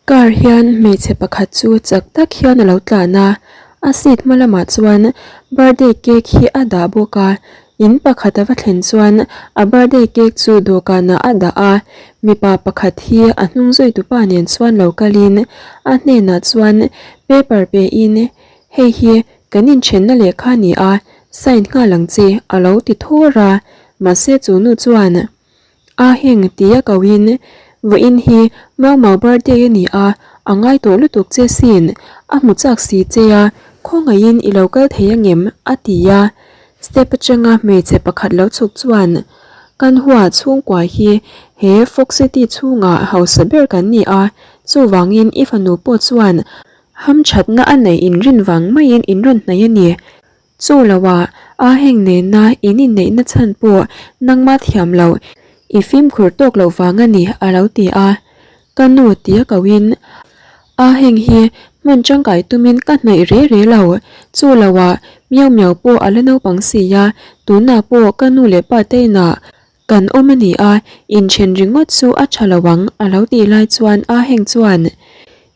Car hian hmeichhe pakhat chu chak tak hian a lo tlan a, a seat hma lamah chuan birthday cake hi a dah bawk a, in pakhat a va thlen chuan a birthday cake chu dawhkanah a dah a, mipa pakhat hi a hnung zui tupa nen chuan lo kalin a hnenah chuan paper pe in hei hi kan inthenna lehkha a ni a, sign nghal ang che a lo ti thawr a, mahse chu nu chuan. A heng tia ko in, Vawiin hi Mau Mau birthday a ni a, a ngai tawh lutuk che sin, a hmu chak si che a, khawngaihin i lo kal thei angem? a ti a. Step atanga hmeichhe pakhat lo chhuk chuan, Kan hua chhungkua hi he Fox City chhungah hausa ber kan ni a, chuvangin i fanu pawh chuan hamthatna a neih inrin vang maiin in rawn hnaih a ni. Chu lo ah a heng nena in inneihna chhan pawh nangma thiam loh i fimkhur tawk loh vang a ni a lo ti a. Ka nu tia ko in a heng hi hman tangkai tumin ka hnaih re re lo. Chu lo ah miau miau pawh a la naupang si a, tunah pawh ka nu leh pa te inah Kan awm a ni a, inthen ringawt chu a tha lo ang a lo tih lai chuan A Heng chuan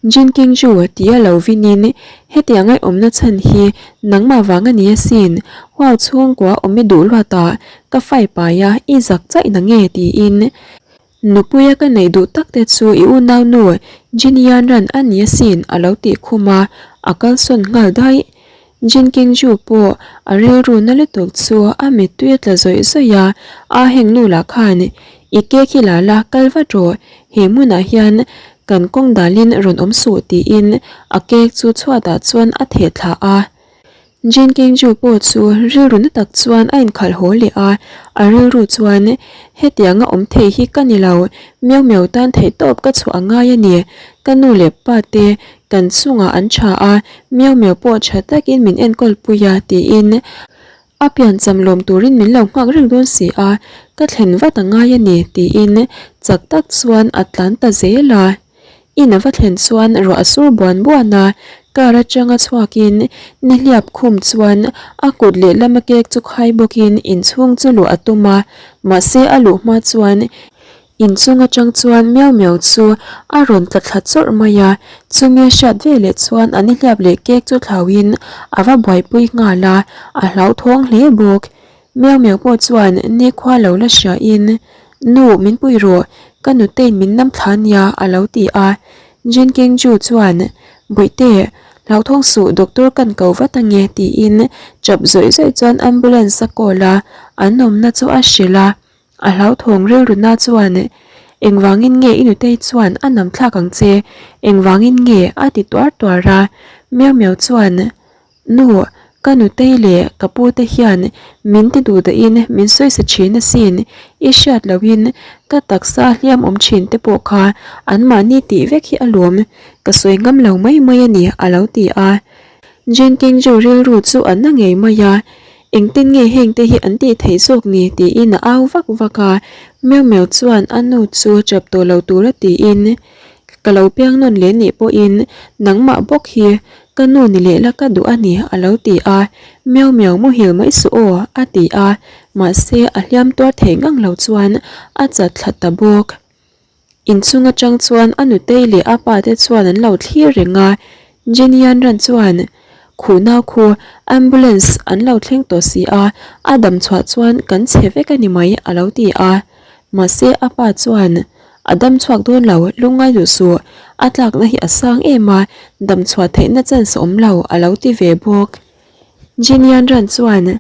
Jin King Ju tia lo vinin hetiang ai awmna chhan hi nangmah vang a ni asin, huau chhungkua awm i duh luat a, ka fai pai a, i zak chaih na nge tiin Nupuia ka neih duh tak te chu i unaunu Jin Yan Ran a ni asin a lo tih khum a, a kalsawn nghal daih. Jin King Ju pawh a rilru na lutuk chu a mittui a tla zawih zawih a, a heng nu lah khan i ke khi la la kal vat rawh, he hmunah hian kan kawng dalin rawn awm suh tiin a cake chu chhuatah chuan a theh thla a. Jin King Ju pawh chu rilru na tak chuan a inkhalh haw leh a, a rilru chuan hetianga awm thei hi ka ni lo, miau miau tan theihtawp ka chhuah a ngai a ni, ka nu leh pa te Kan chungah an tha a, miau miau pawh tha takin min enkawl pui a tiin a piancham lawm turin min lo nghak reng dawn si a, ka thlen vat a ngai a ni tiin chak tak chuan a tlan ta zel a. In a va thlen chuan ruah a sur buan buan a, car atanga chhuakin nihliap khum chuan a kut lehlama cake chu khai bawkin inchhung chu luh a tum a, mahse a luh hma chuan Inchung atang chuan miau miau chu a rawn tla thla chawrh mai a, chumi a hriat ve leh chuan a nihliap leh cake chu thlauhin a va buaipui nghal a, a hlauthawng hle bawk. Miau miau pawh chuan nikhua lo la hriain, Nu, min pui rawh, ka nutein min nam thla nia a lo ti a. Jin King Ju chuan, Bawihte, hlauthawng suh doctor kan ko vat ange tiin chap zawih zawih chuan ambulance a call a, an awmna chu a hrilh a. A hlauthawng rilruna chuan, Engvangin nge i nutei chuan a nam thlak ang che? Engvangin nge? a ti tuar tuar a. Miau miau chuan, Nu, ka nutei leh ka pute hian min ti duh dahin min sawisa thin asin. I hriat lohin ka taksa hliam awm thin te pawh kha anmahni tih vek hi alawm. Ka sawi ngam lo mai mai a ni, a lo ti a. Jin Kingju rilru chu a na ngei mai a. Engtin nge heng te hi an tih theih zawk ni tiin a au vak vak a, Miau Miau chuan a nu chu chap tawh lo tura tiin ka lo piang nawn leh nih pawhin nangmah bawk hi ka nu ni leh la ka duh a ni a lo ti a, Miau Miau muhil mai suh aw a ti a, mahse a hliam tuar thei ngang lo chuan a chat thla ta bawk. Inchung atang chuan a nutei leh a pa te chuan an lo thlir reng a, Jenny an ran chuan Khuh nau khu ambulance an lo thleng tawh si a, a dam chhuah chuan kan chhe vek a ni mai a lo ti a. Mahse a pa chuan A dam chhuak dawn lo, lungngai duh suh, a tlakna hi a sang em a, dam chhuah theihna chance a awm lo a lo ti ve bawk. Jinian ran chuan,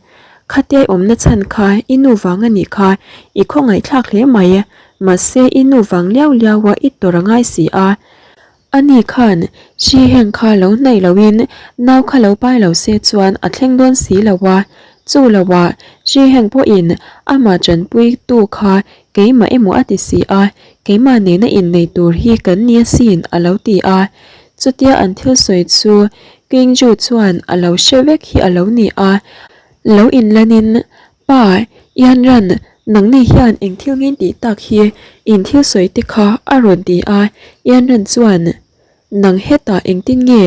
Khatia i awmna chhan kha i nu vang a nih kha, i khawngaihthlak hle mai. Mahse i nu vang liau liau a i tawrh a ngai si a. Ani khan hri heng kha lo hnaih loin nau kha lo pai lo se chuan a thleng dawn si lo a. Chu lo ah hri heng pawhin amah tanpui tu kha keimah emaw a ti si a, keimah nena innei tur hi kan ni asin a lo ti a. Chutia an thil sawi chu King Ju chuan a lo hre vek hi a lo ni a, lo inlanin, Pa, Ian Ran, nangni hian eng thil ngin tih tak hi in thil sawi te kha a rawn ti a, Ian Ran chuan, Nang hetah engtin nge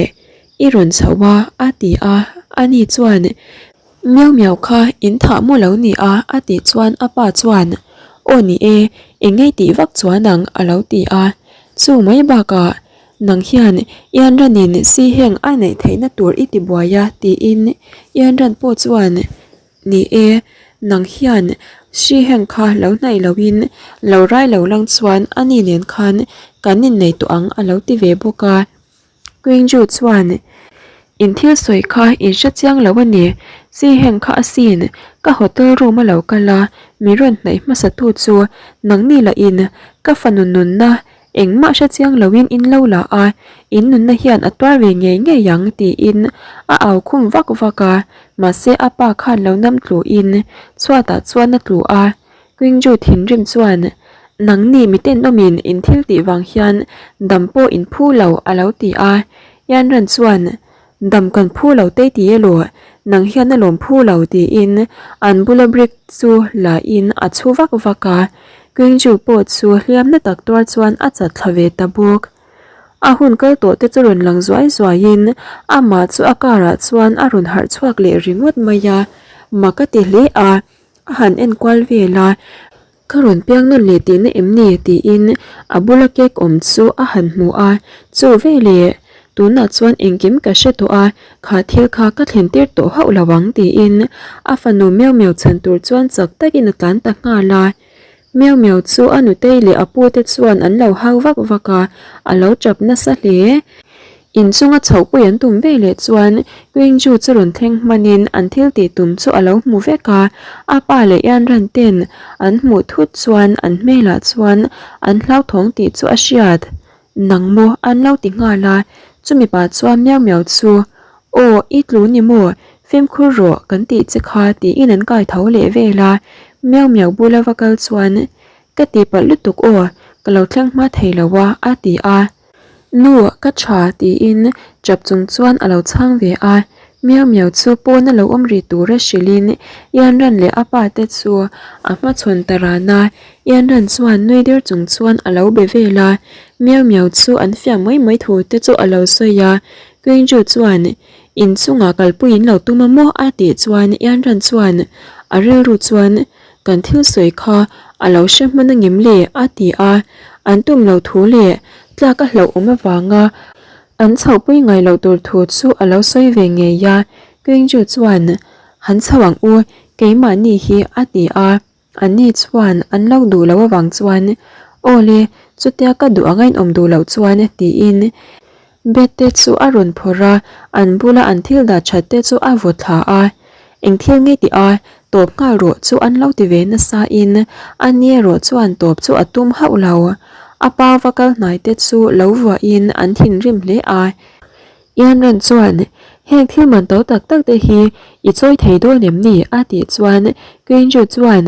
i rawn chhoh a? a ti a, ani chuan, Miau miau kha in thah maw lo ni a? a tih chuan a pa chuan, Aw ni e, eng ngei tih vak chuan ang a lo ti a, chu mai bakah. Nang hian Ianranin si heng a neih theihna tur i ti buai a tiin Ianran pawh chuan Ni e, nang hian hri heng kha lo hnaih loin lo rai lo lang chuan ani nen khan kan innei tawh ang a lo ti ve bawk a. Queenju chuan In thil sawi kha in hre chiang lo a ni, si heng kha asin ka hotel room a lo kal a, mi rawn hnaih hmasa tu chu nangni lah in ka fanu nunna Engmah hre chiang loin in lo la a, in nunna hian a tuar ve ngei ngei ang tiin a au khum vak vak a, mahse a pa khan lo nam tluin chhuatah chuan a tlu a. Quingju thinrim chuan, Nangni mi tenawmin in thil tih vang hian dam pawh in phu lo a lo ti a. Yanran chuan, Dam kan phu lo tei ti elaw, nang hian a lawm phu lo tiin an bula brick chu la in a chhu vak vak a, Quingju pawh chu hliam na tak tuar chuan a chat thla ve ta bawk. A hun kal tawh te chu rawn lang zuai zuai in amah chu a car ah chuan a rawn harh chhuak leh ringawt mai a, mak a ti hle a, a han en kual vel a. Ka rawn piang nawn leh tihna em ni? tiin a bula cake awm chu a han hmu a, Chu veleh, tunah chuan engkim ka hre tawh a, kha thil kha ka thlen tir tawh hauh lo ang tiin a fanu Miau Miau chhan tur chuan chak takin a tlan ta nghal a. Miau Miau chu a nutei leh a pute chuan an lo hau vak vak a, a lo tap nasa hle. Inchunga chhohpui an tum ve leh chuan Quingju chu rawn thleng hmanin an thil tih tum chu a lo hmu vek a, a pa leh Yanran ten an hmuh thut chuan an hmelah chuan an hlauthawng tih chu a hriat. Nang maw an lo ti nghal a, chumi pa chuan miau miau chu Aw i tlu ni maw, fimkhur rawh kan tih che kha tiin an kai tho leh vel a, miau miau bula va kal chuan Ka tihpalh lutuk aw, ka lo thleng hma thei lo a a ti a. Nu, ka tha tiin chap chung chuan a lo chhang ve a. Miau miau chu pawn a lo awm rih tura hrilhin Ianran leh a pa te chu a hmachhawn ta ran a. Ianran chuan nui der chung chuan a lo be vel a. Miau miau chu an fiah mai mai thu te chu a lo sawi a. Queenju chuan inchungah kalpui in lo tum a maw a tih chuan Ianran chuan a rilru chuan Kan thil sawi kha a lo hre hman a ngem le? a ti a, an tum lo thu leh tlak a hlauh awm avanga an chhohpui ngai loh tur thu chu a lo sawi ve ngei a, Quingju chuan, Han chho ang u, keimahni hi a ti a, anni chuan an lo duh loh avang chuan, Aw le, chutia ka duh anga in awm duh loh chuan tiin Bed te chu a rawn phawrh a, an bula an thil dah that te chu a vaw thla a. Eng thil nge tih a, tawp nghal rawh chu an lo ti ve nasa in a ni erawh chuan tawp chu a tum hauh lo. A pa va kal hnai te chu lo vuah in an thinrim hle a. Ianran chuan, Heng thil man to tak tak te hi i chawi thei dawn em ni? a tih chuan Quinju chuan,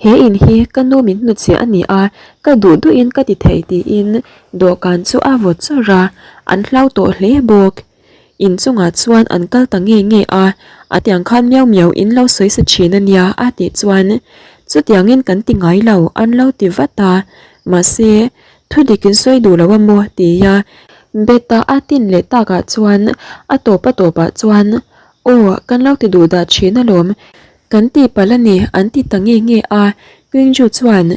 He in hi ka nu min hnutchhiah a ni a, ka duh duhin ka ti thei tiin dawhkan chu a vawt chawrh a, an hlau tawh hle bawk. In chungah chuan an kal ta nge nge a, a tiang khan miau miau in lo sawi sa thin a nia a tih chuan chutiangin kan ti ngai lo an lo ti vat a, mahse thu dik in sawi duh lo a maw tia Beta a tin leh takah chuan a tawp a tawpah chuan aw kan lo ti duh dah thin alawm Kan tih palh a ni an ti ta nge nge a, Quingju chuan,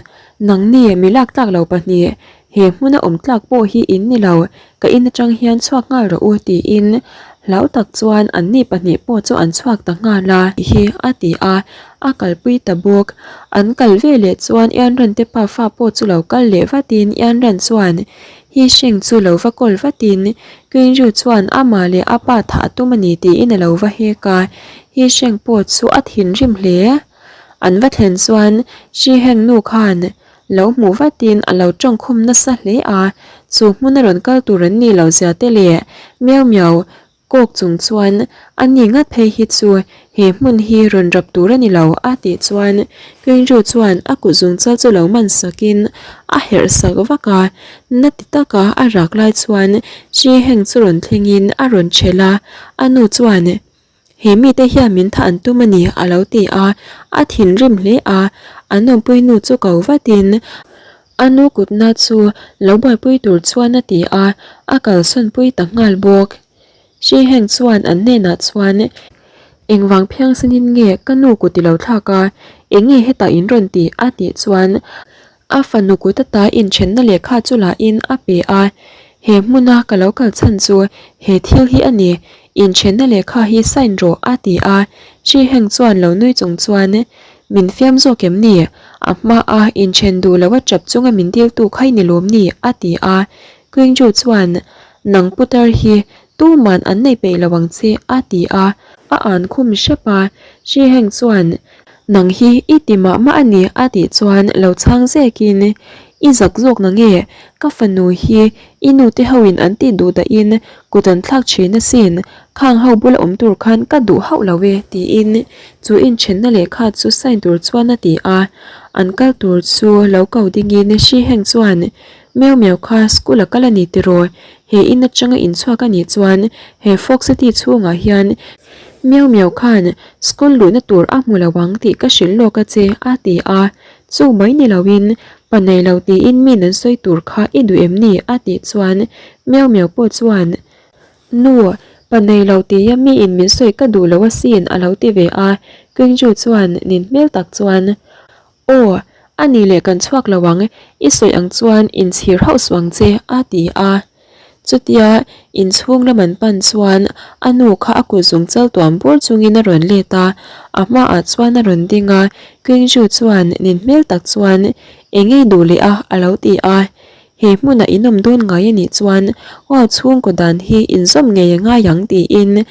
Nangni mi lak tlak lo pahnih, he hmuna awm tlak pawh hi in ni lo, ka in atang hian chhuak nghal rawh u tiin hlau tak chuan anni pahnih pawh chu an chhuak ta nghal a. Hi a ti a, a kalpui ta bawk. An kal ve leh chuan Ianran te pafa pawh chu lo kal leh vatin Ianran chuan Hi hring chu lo va kawl vatin Quingju chuan amah leh a pa thah a tum a ni tiin a lo va hek a. Hi Sheng pawh chu a thinrim hle. An va thlen chuan Shi Heng nu khan lo hmuh vatin a lo tawngkhum nasa hle a, chu hmuna rawn kal tur an nih loh zia te leh Miau Miau kawk chung chuan a ni ngat phei hi chu he hmun hi rawn rap tur a ni lo a tih chuan Quingju chuan a kut zungchal chu lo man sakin a herh sak vak a, na ti taka a rak lai chuan Shi Heng chu rawn thlengin a rawn chhel a, a nu chuan He mite hian min thah an tum a ni, a lo ti a. A thinrim hle a, an awmpui nu chu ko vatin a nu kutna chu lo buaipui tur chuan a ti a, a kalsawnpui ta nghal bawk. Hri Heng chuan an hnenah chuan, Engvang phiangsanin nge ka nu kut i lo thlak a, eng nge hetah in rawn ti? a tih chuan a fanu kut ata inthenna lehkha chu lahin a pe a. He hmuna ka lo kal chhan chu he thil hi a ni, inthenna lehkha hi sign rawh a ti a, Shi Heng chuan lo nui chung chuan Min fiam zawk em ni? A hmaa inthen duh lo a tap chunga min diltu kha i ni lawm ni? a ti a, Qingju chuan Nang putar hi tuman an nei peih lo ang che a ti a, a an khum hrep a, Shi Heng chuan Nang hi i ti mah mah a ni a tih chuan lo chhang zekin I zak zawk na nge? Ka fanu hi i nu te hoin an tih duh dahin kut an thlak thin asin, khang ho bula awm tur khan ka duh hauh lo e tiin chu inthenna lehkha chu sign tur chuan a ti a. An kal tur chu lo ko dingin Shi Heng chuan Miau Miau kha school a kal a ni tiraw? He in atanga inchhuak a nih chuan he Folk City chhungah hian Miau Miau khan school luhna tur a hmu lo ang tih ka hrilh lawk a che a ti a. Chu mai ni loin pa nei lo tiin mi nan sawi tur kha i duh em ni a tih chuan Miau Miau pawh chuan Nu, pa nei lo tia miin min sawi ka duh lo asin a lo ti ve a. Qingju chuan nin hmel tak chuan Aw, a ni leh kan chhuak lo ang, i sawi ang chuan inchhir hauh suh ang che a ti a. Chutia inchhung lam an pan chuan a nu kha a kut zung chal tuam bur chungin a rawn let a, a hmaah chuan a rawn ding a, Qingzhu chuan nin hmel tak chuan eng ei duh leh a a lo ti a. He hmunah in awm dawn ngai a nih chuan Wow chhungkaw dan hi inzawm ngei a ngai ang tiin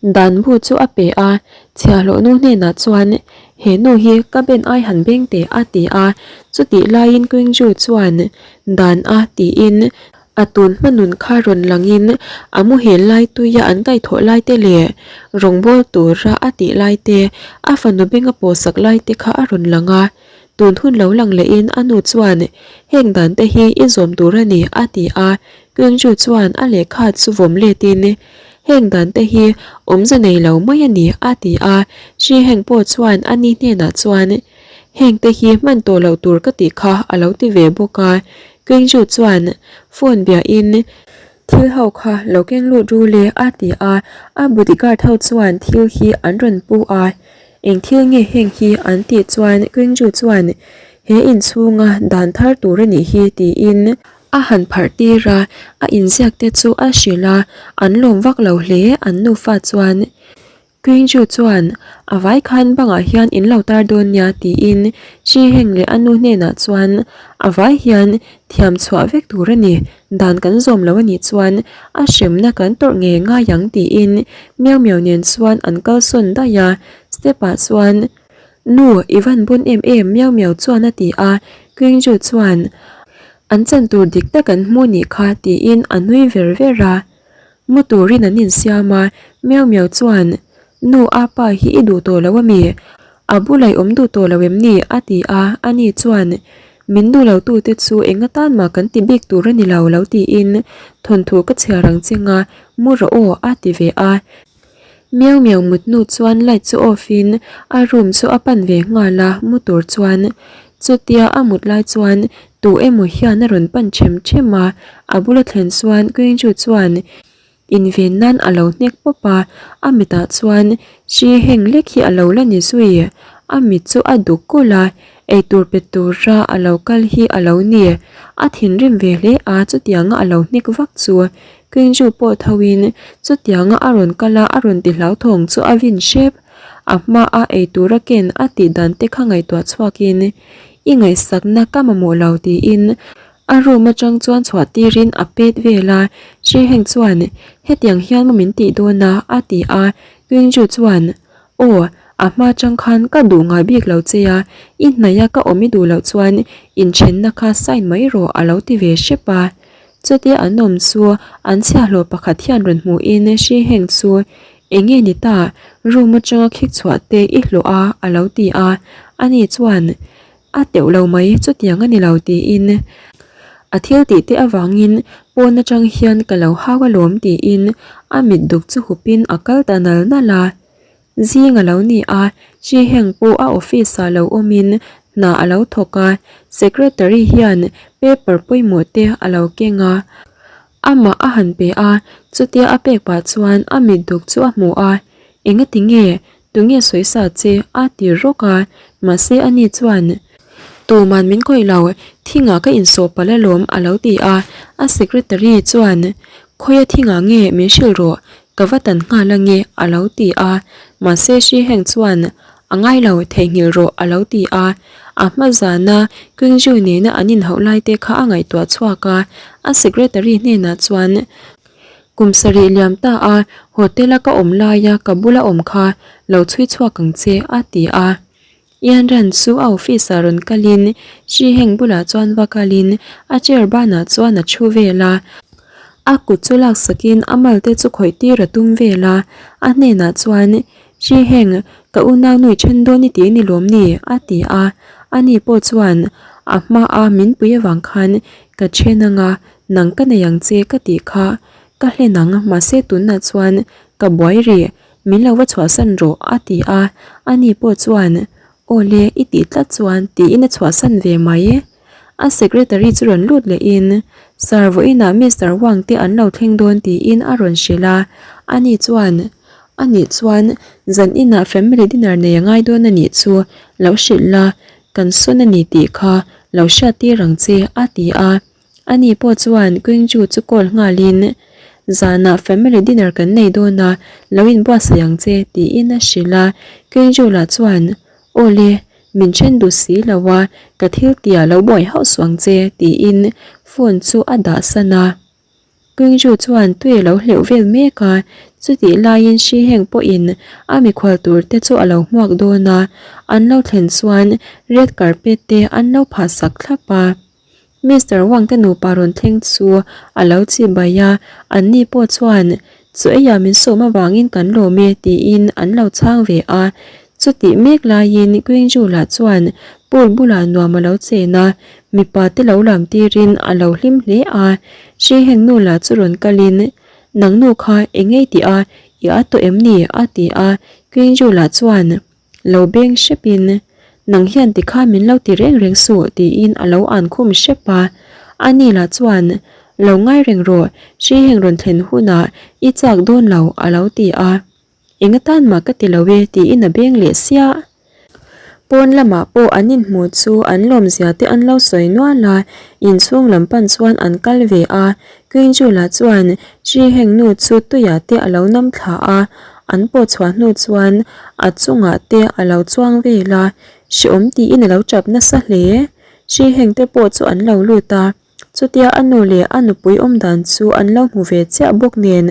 Dan bu chu a pe a, chhiahhlawh nu hnenah chuan he nu hi ka ben ai han beng teh a ti a, chutih laiin Qingzhu chuan dan a tiin A tun hma nun kha rawn langin a muhil lai tuia an kaihthawh lai te leh rawngbawl tura a tih lai te, a fanu benga pawhsak lai te kha a rawn lang a. Tun hun lo lang lehin a nu chuan heng dan te hi i zawm tur a ni a ti a, Kyungju chuan a lehkha chu vawm letin heng dan te hi awmze nei lo mai a ni a ti a, Shi Heng pawh chuan a ni hnenah chuan heng te hi hman tawh loh tur ka tih kha a lo ti ve bawk a. Qingzhu chuan phone biahin thil ho kha lo keng lut ru le a ti a, a bodyguard ho chuan thil hi an rawn pu a, eng thil nge heng hi an tih chuan Qingzhu chuan he inchhunga dan thar tur a nih hi tiin a han pharh tir a, a inziak te chu a hrilh a, an lawm vak lo hle an nufa chuan. Qingzhu chuan, A vai khan bangah hian in lo tar dawn nia tiin Shi Heng leh a nu hnenah chuan, A vai hian thiam chhuah vek tur a ni, dan kan zawm lo a nih chuan a hremna kan tawrh ngei ngai ang tiin Miau Miau nen chuan an kalsawn daih a, step ah chuan, Nu, i van bun em em Miau Miau chuan a ti a, Qingzhu chuan, An chan tur dik tak an hmu nih kha tiin a nui ver ver a. Mu turin an insiam a, Miau Miau chuan, Nu, a pa hi i duh tawh lo a mi? A bulah i awm duh tawh lo em ni? a ti a, ani chuan, Min duh lo tute chu eng atan mah kan ti bik tur a ni lo lo tiin thawnthu ka chhiar ang cheng a, mu rawh aw a ti ve a. Miau Miau mut hnu chuan light chu off in a room chu a pan ve nghal a, mu tur chuan chutia a mut lai chuan tu emaw hian a rawn pan them them a, a bula thlen chuan Qingzhu chuan inven nan a lo hnek pawp a, a mitah chuan hri heng lek hi a lo la ni zui, a mit chu a duk kulh a, eitur pe tura a lo kal hi a lo ni, a thinrim ve hle a chutianga a lo hnek vak chu Qingzhu pawh tho in chutianga a rawn kal a a rawn ti hlauthawng chu a vin hrep. A hma a eitur a ken a tih dan te kha ngaihtuah chhuak in i ngaihsakna ka mamawh lo tiin a room atang chuan chhuah tir in a pet vel a, Shi Heng chuan hetiang hian maw min tih dawn a a ti a, Qingzhu chuan aw a hma atang khan ka duh ngai bik lo che a, i hnaih a ka awm i duh loh chuan inthenna kha sign mai rawh a lo ti ve hrep a. Chutia an awm chu an chhiahhlawh pakhat hian rawn hmuhin Shi Heng chu eng nge ni ta, room atanga khik chhuah te i hlawh a a lo ti a, ani chuan a teuh lo mai chutiang a ni lo tiin a thil tih te avangin pawn atang hian ka lo hau alawm tiin a mit duk chu hupin a kal ta nal nal a. Zing a lo ni a, Shi Heng pawh a office ah lo awmin hna a lo thawk a, secretary hian paper pawimawh te a lo keng a, amah a han pe a, chutia a pek pah chuan a mit duk chu a hmu a, engati nge, tunge sawi sa che a ti rawk a, mahse ani chuan. Tuman min khawih lo, thingah ka insawh palh alawm a lo ti a, a secretary chuan Khawia thingah nge min hrilh rawh, ka va tan nghal ange a lo ti a, mahse hri heng chuan A ngai lo, theihnghilh rawh a lo ti a, a hma zana Qingzhu nena an inhauh lai te kha a ngaihtuah chhuak a, a secretary hnenah chuan Kum sarih liam ta a, hotel a ka awm laia ka bula awm kha lo chhui chhuak ang che a ti a. Yanran chu a office ah rawn kalin Shi Heng bulah chuan va kalin a chair banah chuan a thu vel a, a kut chu laksakin a mal te chu khawih tir a tum vel a, a hnenah chuan Shi Heng, ka unau nui then dawn i ti ni lawm ni? a ti a, ani pawh chuan a hma a min pui avang khan ka then anga nang ka nei ang che ka tih kha ka hlen ang mahse tunah chuan ka buai rih Min lo va chhuahsan rawh a ti a, ani pawh chuan Aw le i tih tlat chuan tiin a chhuahsan ve mai. A secretary chu rawn lut lehin Sir vawiinah Mister Wang te an lo thleng dawn tiin a rawn hrilh a, ani chuan Anih chuan zan inah family dinner nei a ngai dawn anih chu lo hrilh la, kan sawn a ni tih kha lo hriattir ang che a ti a. Ani pawh chuan Qingju chu call nghalin, Zanah family dinner kan nei dawn a, lo inbuatsaih ang che, tiin a hrilh a. Qingju lah chuan, Aw le, min then duh si lo a, ka thil tihah lo buai hauh suh ang che, tiin phone chu a dah san a. Qingju chuan tui a lo hleuh vel mek a, chutih laiin Shi Heng pawhin a mikhual tur te chu a lo hmuak dawn a, an lo thlen chuan red carpet te an lo phah sak thlap a. Mister Wang te nupa rawn thleng chu a lo chi bai a, anni pawh chuan Chaw eiah min sawm avangin kan lawm e tiin an lo chhang ve a. Chutih mek laiin Qingzhu lah chuan pool bulah nuam a lo chen a, mipa te lo lam tirin a lo hlim hle a. Shi Heng nu lah chu rawn kalin, Nang nu kha eng ngei tih a, i a tawh em ni? a ti a, Qingzhu lah chuan, Lo beng hrepin, Nang hian tikhan min lo ti reng reng suh tiin a lo an khum hrep a. Ani lah chuan, Lo ngai reng rawh, hri heng rawn thlen hunah i chak dawn lo a lo ti a. Eng atan mah ka ti lo e tiin a beng leh siah. Pawn lamah pawh an inhmuh chu an lawmzia te an lo sawi nual a, inchhung lam pan chuan an kal ve a. Queen lah chuan hri heng nu chu tuiah te a lo nam thla a, An pawh chhuah hnu chuan a chungah te a lo chuang vel a, hreawm tiin a lo tap nasa hle. Hri heng te pawh chu an lo lut a, chutia a nu leh a nupui awm dan chu an lo hmu ve chiah bawk nen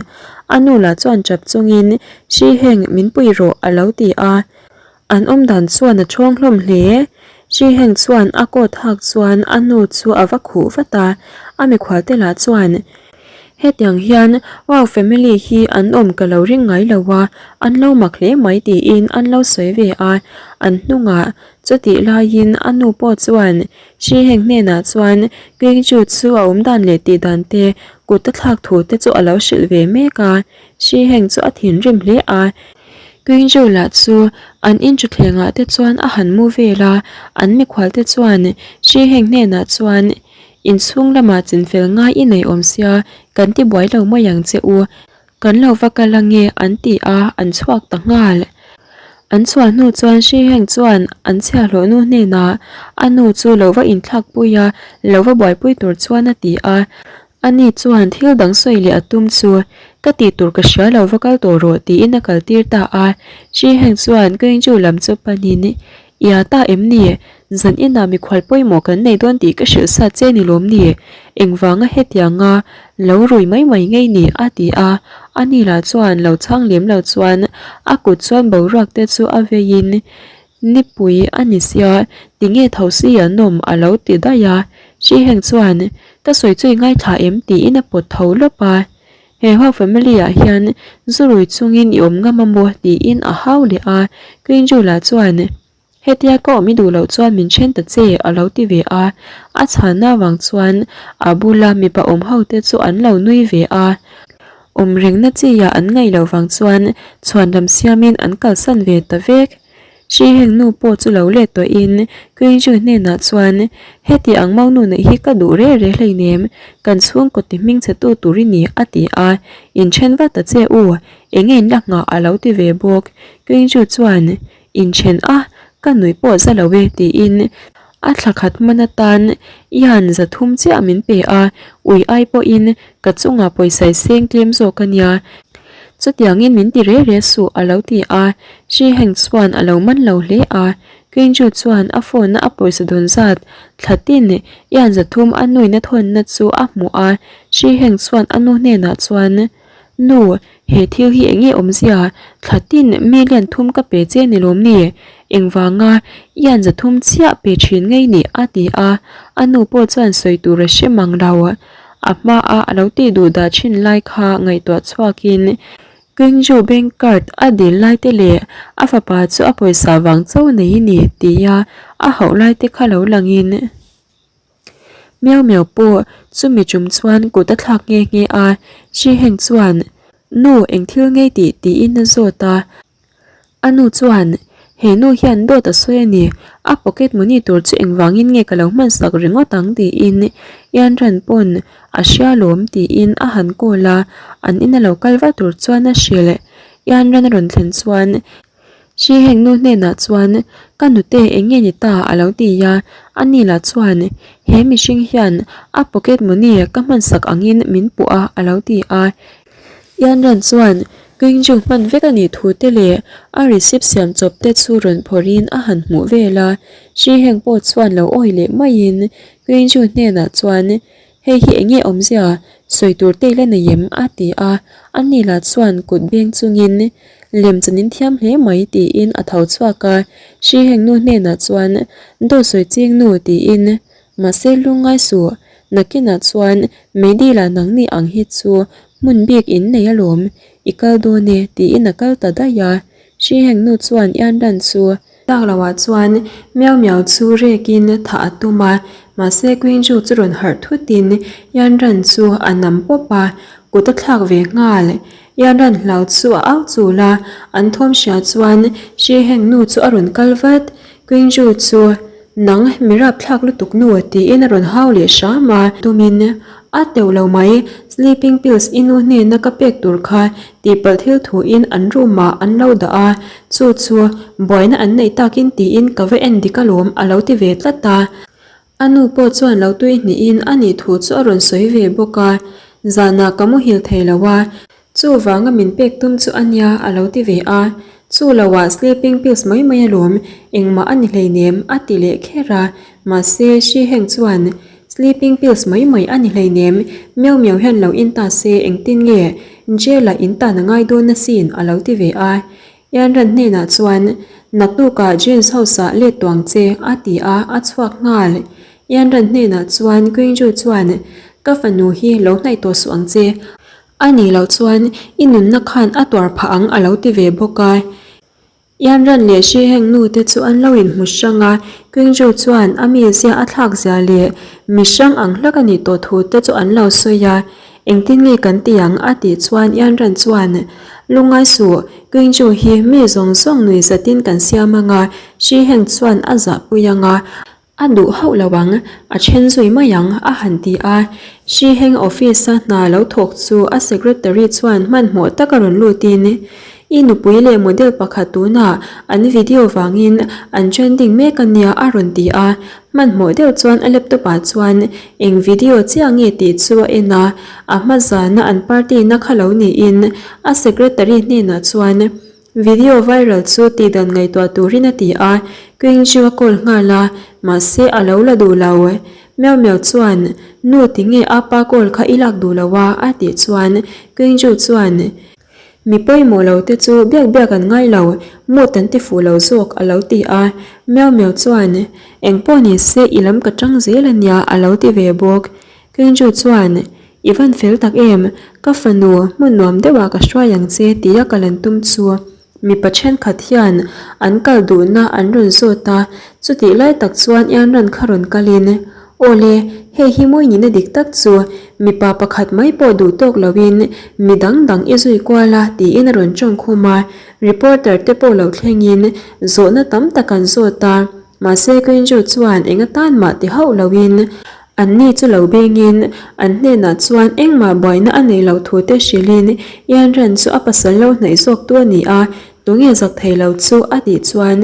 a nu lah chuan tap chungin Hri heng min pui rawh a lo ti a, an awm dan chuan a thawng hlawm hle. Hri heng chuan a coat hak chuan a nu chu a va khuh vat a, a mikhual te lah chuan Hetiang hian wow family hi an awm ka lo ring ngai lo a, an lo mak hle mai tiin an lo sawi ve a, an hnungah chutih laiin a nu pawh chuan Shi Heng hnenah chuan Qingzhu chu a awm dan leh tih dan te, kut a thlak thu te chu a lo hrilh ve mek a, Shi Heng chu a thinrim hle a, Qingzhu lah chu an in thutthlengah te chuan a han mu vel a, an mikhual te chuan Shi Heng hnenah chuan Inchhung lamah chinfel ngai i nei awm sia, kan ti buai lo mai ang che u. Kan lo va kal ange an ti a, an chhuak ta nghal. An chhuah hnu chuan Hri Heng chuan an chhiahhlawh nu hnenah a nu chu lo va inthlakpui a, lo va buaipui tur chuan a ti a. Ani chuan thil dang sawi leh a tum chu, Ka tih tur ka hria lo va kal tawh rawh tiin a kaltir ta a. Hri Heng chuan Qingzhu lam chu panin Ia ta em ni? Zan inah mikhual pawimawh kan nei dawn tih ka hrilh sa che ni lawm ni? Engvanga hetianga lo rui mai mai ngei ni? a ti a. Ani lah chuan lo chhang lem lo chuan a kut chuan boruak te chu a veiin Nipui a ni sia, tinge tho si an awm a lo ti daih a. Hri heng chuan ka sawi chu i ngaithla em tiin a pawt tho lawp a. He ho family ah hian zu rui chungin i awm ngam a maw tiin a hau leh a, Queen lah chuan hetia ka awm i duh loh chuan min then ta che a lo ti ve a, a chhanna avang chuan a bula mipa awm ho te chu an lo nui ve a, awm rengna chi ah an ngaih loh vang chuan chhuanlam siamin an kalsan ve ta vek. Hri heng nu pawh chu lo let tawhin Queen-Ju hnenah chuan, Heti ang mau nu neih hi ka duh reh reh hleinem, kan chhungkaw ti hming chhe tu tur i ni, a ti a. Inthen vat ta che u, eng nge in la nghah a lo ti ve bawk. Queen-Ju chuan, Inthen a, ka nuih pawh za lo e, tiin. A thla khat hman atan Ian 300 chiah min pe a, ui ai pawhin ka chungah pawisa i seng tlem zawk a nia. Chutiangin min ti re re suh a lo ti a, Shi Heng chuan a lo man lo hle a. Qingju chuan a phone a a pawisa dawn zat thla tin Ian 300 a nuina thawnna chu a hmuh a, Shi Heng chuan a nu hnenah chuan, Nu, he thil hi eng nge awmzia? Thla tin million thum ka pe che ni lawm ni? Engvanga Ian 300 chiah pe thin ngei ni? a ti a, a nu pawh chuan sawi tur a hre mang lo. A hmaa a lo tih duh dah thin lai kha ngaihtuah chhuakin Qingzhou bank card a dil lai te leh a fapa chu a pawisa vang chauh nei ni tia a hauh lai te kha lo langin Miau miau pawh chumi tum chuan kut a thlak nghe nghe a, Shi Heng chuan, Nu, eng thil ngei tih? tiin a zawt a. A nu chuan, He nu hian dawt a sawi a ni, a pocket money tur chu engvangin nge ka lo hmansak ringawt ang tiin Ian Ran pawn a hria lawm tiin a han call a, an ina lo kal va tur chuan a hrilh. Ian Ran a rawn thlen chuan Shi Heng nu hnenah chuan, Ka nute eng nge ni ta? a lo ti a, ani lah chuan, He mihring hian a pocket money ka hmansak angin min puh a a lo ti a. Ian Ran chuan Qingzhu hman vek a nih thu te leh a receipt siam chawp te chu rawn phawrhin a han hmuh vel a. Shi Heng pawh chuan lo awi leh maiin Qingzhu hnenah chuan, Hei hi eng nge awmzia? Sawi tur te ila nei em? a ti a. Ani lah chuan kut beng chungin lem chan in thiam hle mai tiin a tho chhuak a. Shi Heng nu hnenah chuan, Dawt sawi ching nu tiin Mahse lungngai suh, nakinah chuan Meidila nangni ang hi chu hmun bik in nei alawm, i kal dawn e tiin a kal ta daih a. Hri heng nu chuan Ian Ran chu tlak loah chuan Miau Miau chu rekin thah a tum a, mahse Queen Ju chu rawn harh thutin Ian Ran chu a nam pawp a, kut a thlak ve nghal. Ian Ran hlau chu a au chul a, an thawm hria chuan Hri heng nu chu a rawn kal vat. Queen Ju chu Nang mi rapthlak lutuk nu tiin a rawn hau leh hram a. Tumin a teuh lo mai, sleeping pills i nu hnena ka pek tur kha tihpalh thil thuin an room ah an lo dah a, chu chu buaina an neih takin tiin ka va en dik alawm a lo ti ve tlat a. A nu pawh chuan lo tui hnihin a nih thu chu a rawn sawi ve bawk a, zanah ka muhil thei lo a, Chuvanga min pek tum chu a nia a lo ti ve a, chu loah sleeping pills mai mai alawm, engmah a ni hleinem a ti leh kher a, mahse Shi Heng chuan sleeping pills mai mai a ni hleinem, miau miau hian lo in ta se engtin nge jail ah in tan a ngai dawn asin a lo ti ve a, Ian Ran hnenah chuan naktukah James house ah let tuang che a ti a, a chhuak nghal. Ian Ran hnenah chuan Qingzhu chuan ka fanu hi lo hnaih tawh suh ang che, A nih loh chuan i nunna khan a tuar phah ang a lo ti ve bawk a. Ian Ran leh Shi Heng nu te chu an lo inhmu hrang a, Qingzhu chuan a mizia a thlak zia leh mi hrang ang hlak a nih tawh thu te chu an lo sawi a. Engtin nge kan ti ang a tih chuan Ian Ran chuan, Lungngai suh, Qingzhu hi mi zawng zawng nui zatin kan siam ang a, Shi Heng chuan a zahpui ang a, A duh hauh lo ang, a then zui mai ang, a han ti a. Shi Heng office-a hna lo thawk chu a secretary chuan hmanhmawh taka rawn lutin, I nupui leh model pakhat tunah an video vangin an trending mek a nia a rawn ti a. Hmanhmawh deuh chuan a laptop-ah chuan eng video chiah nge tih chu a en a, a hma zana an party-na kha lo niin a secretary hnenah chuan, Video viral chu tihdan ngaihtuah turin a ti a, Qing chu a call nghal a, mahse a lo la duh lo. Miau Miau chuan, Nu tinge a pa call kha i lak duh lo a? a tih chuan Qing Ju chuan, Mi pawimawh lo te chu biak biak an ngai lo, mood an ti fuh lo zawk a lo ti a. Miau Miau chuan, Engpawh ni se i lam ka tang zel a nia a lo ti ve bawk. Qing Ju chuan, I van fel tak em? Ka fanu, hmun nuam deuhah ka hruai ang che tia kal an tum chu. Mipa thenkhat hian an kal duhna an rawn zawt a, chutih lai tak chuan Ianran kha rawn kalin, Awle, hei hi mawi nihna dik tak chu, mipa pakhat mai pawh duh tawk loin mi dang dang i zui kual a tiin a rawn tawng khum a, reporter te pawh lo thlengin zawhna tam tak an zawt a, mahse Quinju chuan eng atan mah ti hauh loin Anni chu lo bengin an hnenah chuan engmah buaina a neih loh thu te hrilhin Ian Ran chu a pasal lo hnaih zawk tu a ni a, tunge zak thei lo chu a tih chuan.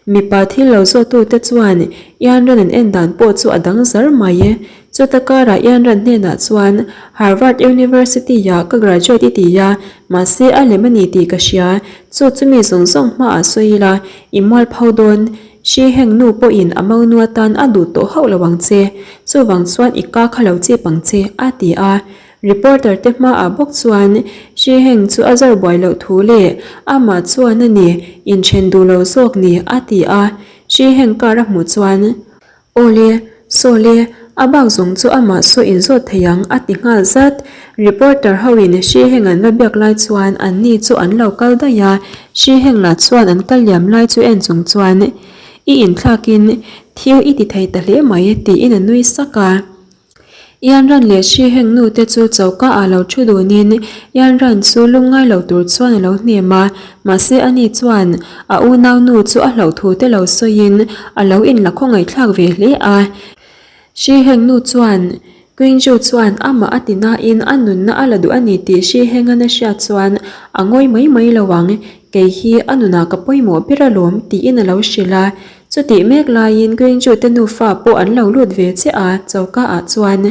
Mipa thil lo zawhtute chuan Ianran an en dan pawh chu a dang zar mai. Chuta karah Ianran hnenah chuan Harvard University-ah ka graduate i ti a, mahse a lem a ni tih ka hria. Chu chu mi zawng zawng hmaah sawi ila, i mualpho dawn. Hri heng nu pawhin a monu atan a duh tawh hauh lo ang che. Chuvang chuan i ka kha lo chip ang che, a ti a. Reporter te hmaah bawk chuan Hri heng chu a zar buai loh thu leh amah chuan a ni inthen duh lo zawk ni, a ti a. Hri heng kar a hmuh chuan. Awle, sawle, a bak zawng chu amah saw inzawt thei ang a ti nghal zat. Reporter ho in hri heng an va biak lai chuan an ni chu an lo kal daih a, hri heng lah chuan an kal liam lai chu en chung chuan I inthlak in thil i ti thei ta hle mai tiin a nui sak a. Ianran leh hri heng nu te chu choka ah lo thu dun in Ianran chu lungngai lo tur chuan a lo hnem a, mahse ani chuan a unau nu chu a hlauh thu te lo sawi in a lo in la khawngaihthlak ve hle a. Hri heng nu chuan Queenju chuan amah a ti na in a nunna a la duh a ni tih hri heng an a hriat chuan a ngawi mai mai lo ang, kei hi a nunah ka pawimawh ber alawm tiin a lo hrilh a. Chutih mek laiin Gwingju te nufa pawh an lo lut ve chiah a, choka ah chuan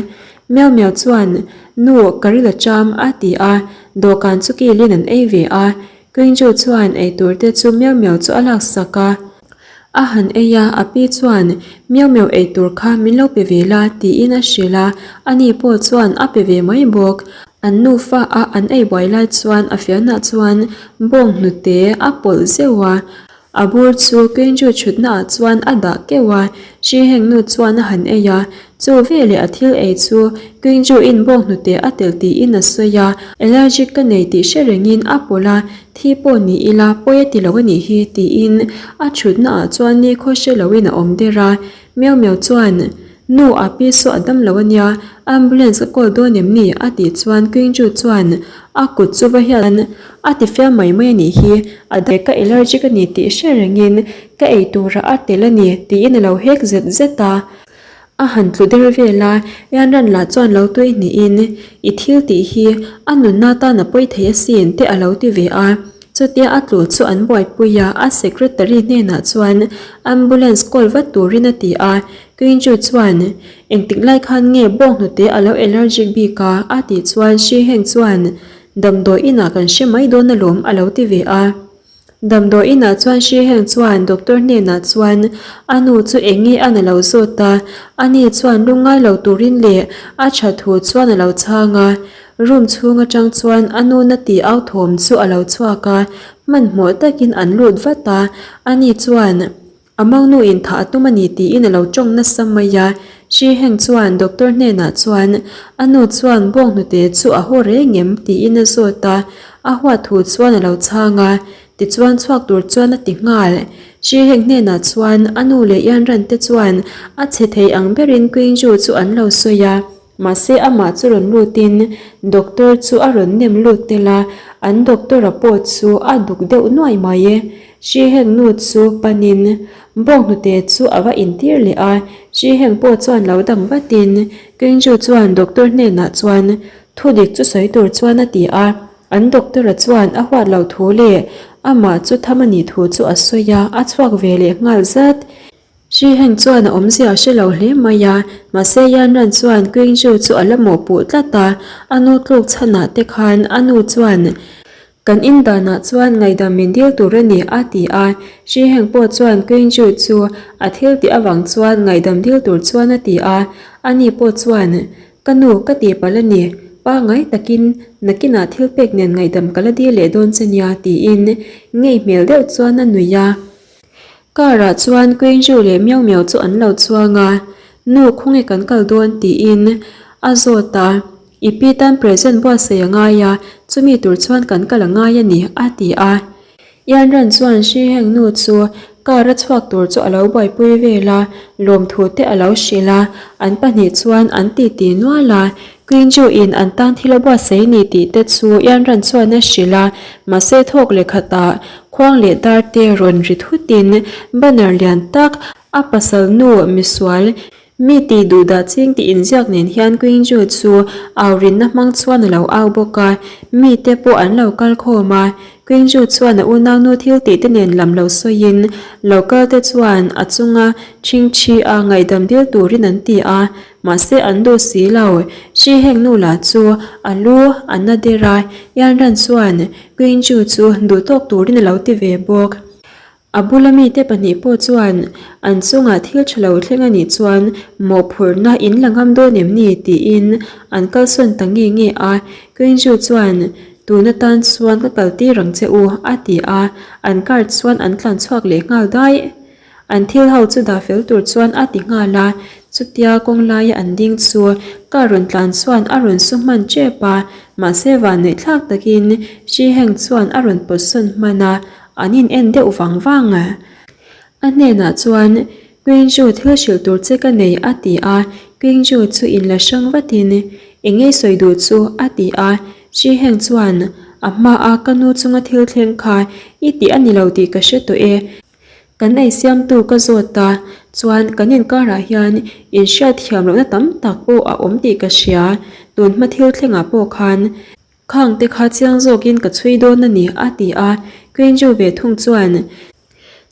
Miau Miau chuan Nu ka ril a cham a ti a, dawhkan chu kilin an ei ve a, Gwingju chuan eitur te chu Miau Miau chu a laksak a, a han ei a, a pi chuan Miau Miau eitur kha min lo pe ve la tiin a hrilh a, ani pawh chuan a pe ve mai bawk. An nufa a an ei buai lai chuan a fianah chuan bawng hnute a pawlh zeuh a, A bur chu Kenju chhutna ah chuan a dah keuh a, Shi Heng nu chuan a han ei a, chu veleh a thil ei chu Kenju in bawng hnute a telh tiin a sawi a, allergic ka nei tih hre rengin a pawlh a, thi pawh ni ila pawi a ti lo a nih hi tiin a chhutna ah chuan nikhaw hre loin a awm der a, Miau Miau chuan Nu a pi saw a dam lo a nia, ambulance ka call dawn em ni? a tih chuan Queen-Ju chuan a kut chu va hian a ti fiam mai mai a nih hi, a dam ka allergic a ni tih hre rengin ka ei turah a tel a ni tiin a lo hek zet zet a. A han tlu der vel a, Yanran lah chuan lo tui hnihin i thil tih hi a nunna tan a pawi thei asin te a lo ti ve a. Chutia a tlu chu an buaipui a, a secretary hnenah chuan ambulance call vat turin a ti a, Quinchu chuan, Engtik lai khan nge bawng hnute a lo allergic bik a? a tih chuan Shi Heng chuan, Damdawi inah kan hre mai dawn alawm a lo ti ve a. Damdawi inah chuan Shi Heng chuan doctor hnenah chuan a nu chu eng nge an a lo zawt a, ani chuan lungngai lo turin leh a tha thu chuan a lo chhang a. Room chhung atang chuan a nu na tih au thawm chu a lo chhuak a, hmanhmawh takin an lut vat a, ani chuan a monu in thah a tum a ni tiin a lo tawng nasa mai a, Shi Heng chuan doctor hnenah chuan a nu chuan bawng hnute chu a haw reng em tiin a zawt a, a huat thu chuan a lo chhang a, tichuan chhuak tur chuan a ti nghal. Shi Heng hnenah chuan a nu leh Yanran te chuan a chhe thei ang berin Qingzhu chu an lo sawi a. Mahse amah chu rawn lutin doctor chu a rawn nem lut tel a, an doctor-a pawh chu a duk deuh nuai mai e. Hri heng nu chu panin bawnghnute chu a va intir leh a, hri heng pawh chuan lo dang vatin Kingju chuan doctor hnenah chuan thudik chu sawi tur chuan a ti a, an doctor-a chuan a huat loh thu leh amah chu tham a nih thu chu a sawi a, a chhuak ve leh nghal zat. Hri Heng chuan a awmzia a hre lo hle mai a, mahse Yan Ran chuan Qingzhu chu a la mawhpuh tlat a, a nu tluk chhanah te khan a nu chuan Kan in danah chuan ngaihdam min dil tur a ni a ti a, Hri Heng pawh chuan Qingzhu chu a thil tih avang chuan ngaihdam dil tur chuan a ti a, ani pawh chuan Ka nu ka tih palh a ni, pangai takin nakinah thil pek nen ngaihdam ka la dil leh dawn che nia tiin ngei hmel deuh chuan a nuih a. Car ah chuan Queenju leh Miau Miau chu an lo chuang a, Nu khawnge kan kal dawn tiin a zawt a, I pi tan present buatsaih a ngai a, chumi tur chuan kan kal a ngai a ni a ti a. Yanran chuan Shi Heng nu chu car a chhuak tur chu a lo buaipui vel a, lawmthu te a lo hrilh a, an pahnih chuan an titi nual a, Queenju in an tan thil a buatsaih ni tih te chu Yanran chuan a hrilh a, mahse thawk leh khatah Khuang leh dar te rawn ri thutin banner lian tak a pasal nu misual Mi tih duh dah ching tih inziak nen hian Queen-Ju chu au rinna hmang chuan a lo au bawk a, mite pawh an lo kal khawm a. Queen-Ju chuan a unaunu thil tih te nen lam lo sawiin lo kal te chuan a chunga ṭhingṭhi a ngaihdam dil turin an ti a, mahse an duh si lo. Hri heng nu lah chu a lu a na der a, Yanran chuan Queen-Ju chu duh tawk turin a lo ti ve bawk. A bula mite pahnih pawh chuan an chungah thil tha lo thleng a nih chuan mawhphurhna in la ngam dawn em ni tiin an kalsawn ta nge nge a. Quinju chuan tun atan chuan ka kal tir ang che u a ti a, an car chuan an tlan chhuak leh nghal daih. An thil ho chu dah fel tur chuan a ti nghal a, chutia kawng laia an ding chu car rawn tlan chuan a rawn su hman tep a, mahse vanneih thlak takin Shi Heng chuan a rawn pawt sawn hman a, An in en deuh vang vang a. A hnenah chuan, Queenju thil hrilh tur che ka nei a ti a. Queenju chu in la hrang vatin, Eng ngei sawi duh chu a ti a. Shi Heng chuan, A hma a ka nu chunga thil thleng kha i tih a ni lo tih ka hre tawh e. Kan ei siamtu ka zawt a, chuan kan inkarah hian inhriat thiam lohna tam tak pawh a awm tih ka hria. Tun hma thil thlengah pawh khan Khang te kha chiang zawkin ka chhui dawn a ni, a ti a. Queenju ve thung chuan,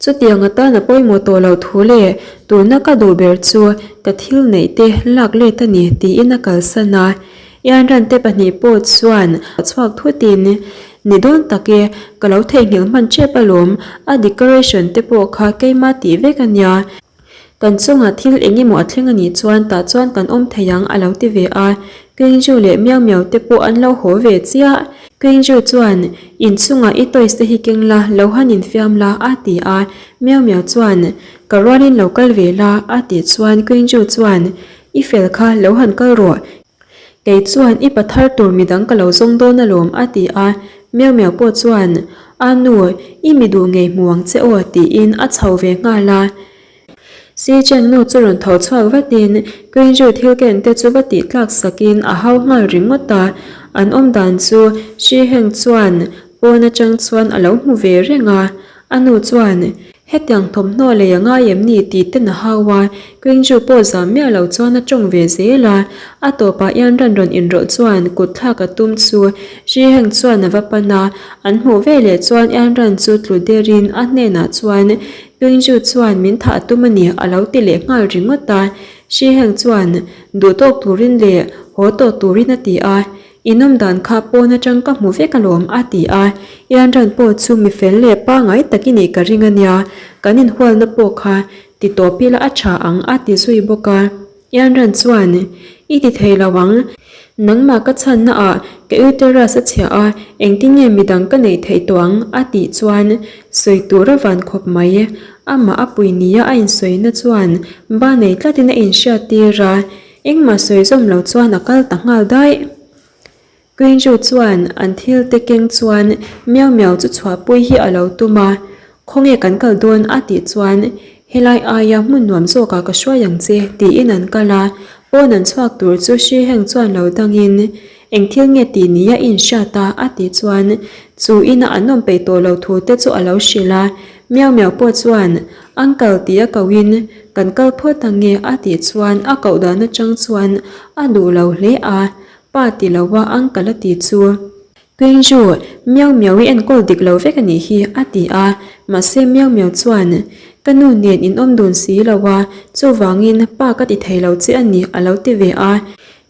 Chutiang atan a pawimawh tawh loh thu leh tuna ka duh ber chu ka thil neih te lak let a ni, tiin a kalsan a. Ianran te pahnih pawh chuan a chhuak thutin, Ni dawn tak e, ka lo theihnghilh hman tep alawm, a decoration te pawh kha keima tih vek a nia. Kan chungah thil eng emaw a thleng a nih chuan tah chuan kan awm thei ang a lo ti ve a, Kengju leh Miau Miau te pawh an lo haw ve chiah. Kengju chuan, In chungah i toys te hi keng la, lo han infiam la a ti a, Miau Miau chuan, Ka rualin lo kal ve la a tih chuan Kengju chuan, I fel kha lo han kal rawh, Kei chuan i pa thar tur midang ka lo zawng dawn alawm a ti a, Miau Miau pawh chuan, A nu, i mi duh ngei hmu ang che aw tiin a chho ve nghal a. Si Cheng nu chu rawn tho chhuak vatin Queenju thil ken te chu va tih tlak sakin a hau nghal ringawt a, an awm dan chu Shi Heng chuan pawn atang chuan a lo hmu ve reng a. A nu chuan, Hetiang thawmhnaw lei a ngai em ni? tih ten a hau a, Quingju pawh zam miah lo chuan a tawng ve zel a. A tawpah hian ran rawn inrawlh chuan kut thlak a tum chu Shi Heng chuan a va pan a, an hmuh veleh chuan Ian Ran chu tlu derin a hnenah chuan, Quingju chuan min thah a tum a ni a lo ti leh nghal ringawt a. Shi Heng chuan, Duh tawk turin leh haw tawh turin a ti a. I nawm dan kha pawn atang ka hmu vek alawm a ti a, Ianran pawh chu mi fel leh pangai tak i nih ka ring a nia, kan inhualna pawh kha ti tawp ila a tha ang a ti zui bawk a. Ianran chuan, I ti thei lo ang, nangmah ka chhanna ah ka uterus a chhia a, engtin nge midang ka neih theih tawh ang a tih chuan sawi tur a van khawp mai. Amah a pui nia a insawina chuan ba nei tlatin a inhriat tir a, Engmah sawi zawm lo chuan a kal ta nghal daih. Queenju chuan an thil te keng chuan Miau Miau chu chhuahpui hi a lo tum a, Khawnge kan kal dawn a tih chuan helai aia hmun nuam zawkah ka hruai ang che tiin an kal a, pawn an chhuak tur chu Shi Heng chuan lo dangin Eng thil nge tih nia i inhriat a? a tih chuan chu ina an awm peih tawh lo thu te chu a lo hrilh a. Miau miau pawh chuan, Uncle ti a kohin kan kal phawt ang nge a tih chuan a koh dan atang chuan a duh lo hle a, pa ti lo a uncle a ti chu. Queenju, Miau miau i enkawl dik lo vek a nih hi a ti a, mahse Miau miau chuan, Ka nu nen in awm dun si lo a, chuvangin pa ka ti thei lo che a ni a lo ti ve a.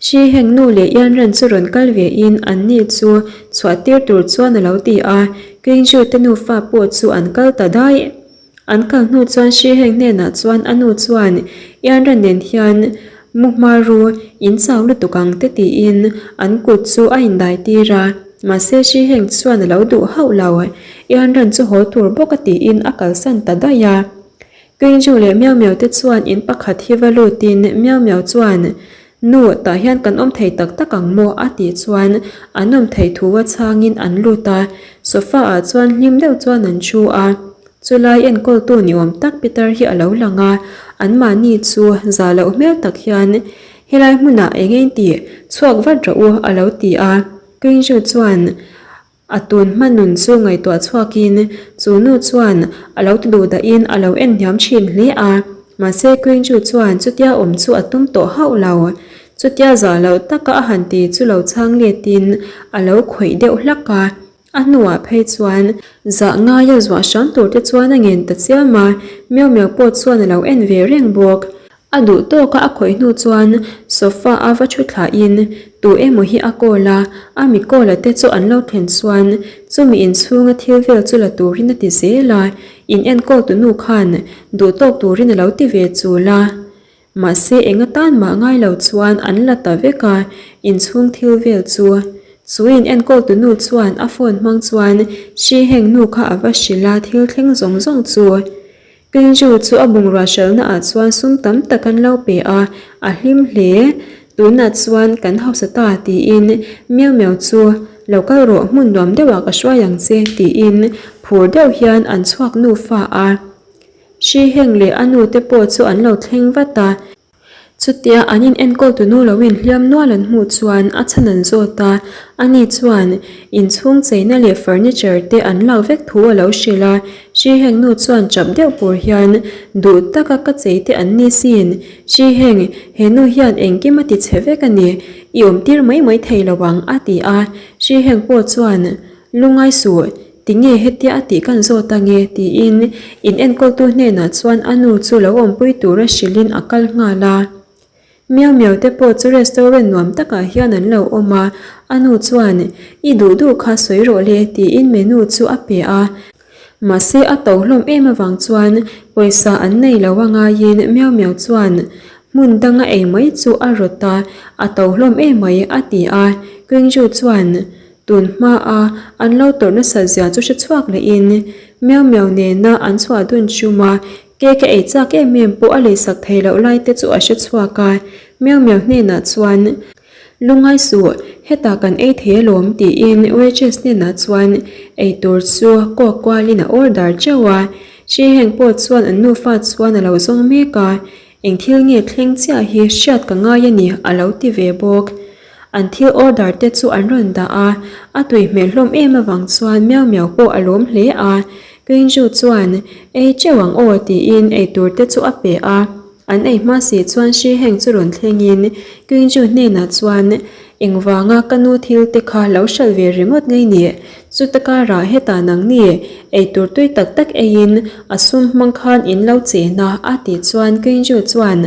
Hri heng nu leh Ianren chu rawn kal ve in an ni chu chhuah tir tur chuan a lo ti a, Kingju te nufa pawh chu an kal ta daih. An kal hnu chuan Hri heng hnenah chuan a nu chuan Ianren nen hian mu hma ru in chau lutuk ang te tiin an kut chu a indai tir a, mahse Hri heng chuan a lo duh hauh lo. Ianren chu haw tur bawk a tiin a kalsan ta daih a. Kingju leh Miau Miau te chuan in pakhat hi va lutin Miau Miau chuan, Nu, tah hian kan awm thei tak tak ang maw? a tih chuan an awm theih thu a chhangin an lut a, sofa ah chuan hlim deuh chuan an thu a. Chulai enkawltu ni awm tak Peter hi a lo lang a, anmahni chu za loh hmel tak hian, Helai hmunah eng eng tih chhuak vat rawh u a lo ti a. Kingju chuan, A tun hma nun chu ngaihtuah chhuakin chu nu chuan a lo ti duh dahin a lo en hniam thin hle a. Mahse Queen-Ju chuan chutia awm chu a tum tawh hauh lo. Chutia zah loh taka a han ti chu lo chhang letin a lo khawih deuh hlak a. A hnuah phei chuan zah ngaia zuah hram tur te chuan a ngen ta chiam a, Miau Miau pawh chuan a lo en ve reng bawk. A duh tawka a khawih hnu chuan sofa a va thu thlahin tu emaw hi a call a, a mi call a te chu an lo thlen chuan chumi inchhunga thil vel chu la turin a ti zel a, in enkawl tu nu khan duh tawk turin a lo ti ve chul a. Mahse eng atan mah ngai lo chuan an la ta vek a, inchhung thil vel chu. Chu in enkawl tu nu chuan a phone hmang chuan Shi Heng nu kha a va hrilh a thil thleng zawng zawng chu. Kenju chu a bungrua hralhna ah chuan sum tam tak an lo pe a, a hlim hle. Tunah chuan kan hausa ta tiin Miau Miau chu lo kal rawh hmun nuam deuh ah ka hruai ang che tiin phur deuh hian an chhuak nufa a. Hri heng leh a nu te pawh chu an lo thleng vat a. Chutia an in enkawl tu nu lo in hliam nual an hmuh chuan a chhan an zawt a, ani chuan inchhung cheina leh furniture te an lak vek thu a lo hrilh a, Hri heng nu chuan chap deuh pur hian duh taka ka chei te an ni sin, Hri heng he nu hian engkim a ti chhe vek a ni, i awm tir mai mai thei lo ang a ti a, Hri heng pawh chuan lungai suh Tinge hetia a tih kan zawt ange? tiin in enkawltu hnenah chuan a nu chu lo awmpui tura hrilhin a kal nghal a. Miau miau te pawh chu restaurant nuam takah hian an lo awm a, a nu chuan I duh duh kha sawi rawh le tiin menu chu a pe a. Mahse a to hlawm em avang chuan pawisa an nei lo a ngaiin Miau miau chuan hmun danga ei mai chu a rawt a, a to hlawm emai a ti a. Qingzhu chuan Tun hmaa an lo tawrh nasat zia chu hre chhuak lehin Miau Miau nena an chhuah dun chum a, cake a ei chak em em pawh a leisak thei loh lai te chu a hre chhuak a, Miau Miau hnenah chuan, Lungai suh, hetah kan ei thei alawm tiin waitress hnenah chuan eitur chu kawk kualin a order teuh a, Shi Heng pawh chuan an nufa chuan a lo zawng mek a, Eng thil nge thleng chiah hi hriat ka ngai a ni a lo ti ve bawk. An thil order te chu an rawn dah a, a tui hmel hlawm em avang chuan Miau Miau pawh a lawm hle a. Qingzhu chuan, Ei teuh ang aw tiin eitur te chu a pe a. An ei hma si chuan Shi Heng chu rawn thlengin Qingzhu hnenah chuan, Engvanga ka nu thil te kha lo hralh ve ringawt ngei ni? Chuta karah hetah nangni eitur tui tak tak eiin a sum hmang khan in lo chen a, a tih chuan Qingzhu chuan,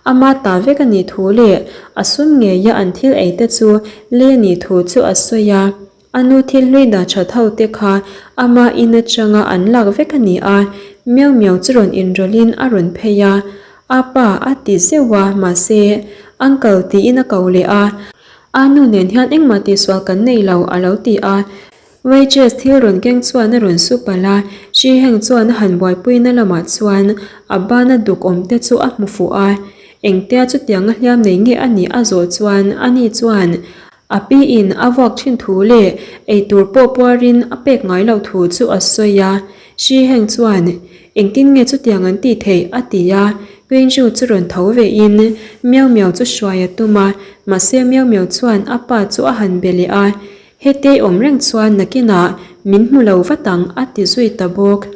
Ama ta vek a nih thu leh a sum ngeia an thil ei te chu lei a nih thu chu a sawi a. A nu thil hlui dah that ho te kha ama in atanga an lak vek a ni a, Miau Miau chu rawn inrawlhin a rawn phei a. A pa a ti zeuh a, mahse, Uncle tiin a ko leh a. A nu nen hian engmah tihsual kan nei lo a lo ti a. Waitress thil rawn keng chuan a rawn su palh a, Shi Heng chuan a han buaipuina lamah chuan a bana duk awm te chu a hmu fuh a, engtia chutianga hliam nei nge a nih a zawh chuan ani chuan a pi in a vuak thin thu leh eitur pawh puarin a pek ngai loh thu chu a sawi a, Shi Heng chuan engtin nge chutiang an tih theih a ti a, Qingzhu chu rawn tho ve in Miao Miao chu hruai a tum a, mahse Miao Miao chuan a pa chu a han be leh a, Hetei awm reng chuan nakinah min hmu lo vat ang a ti zui ta bawk.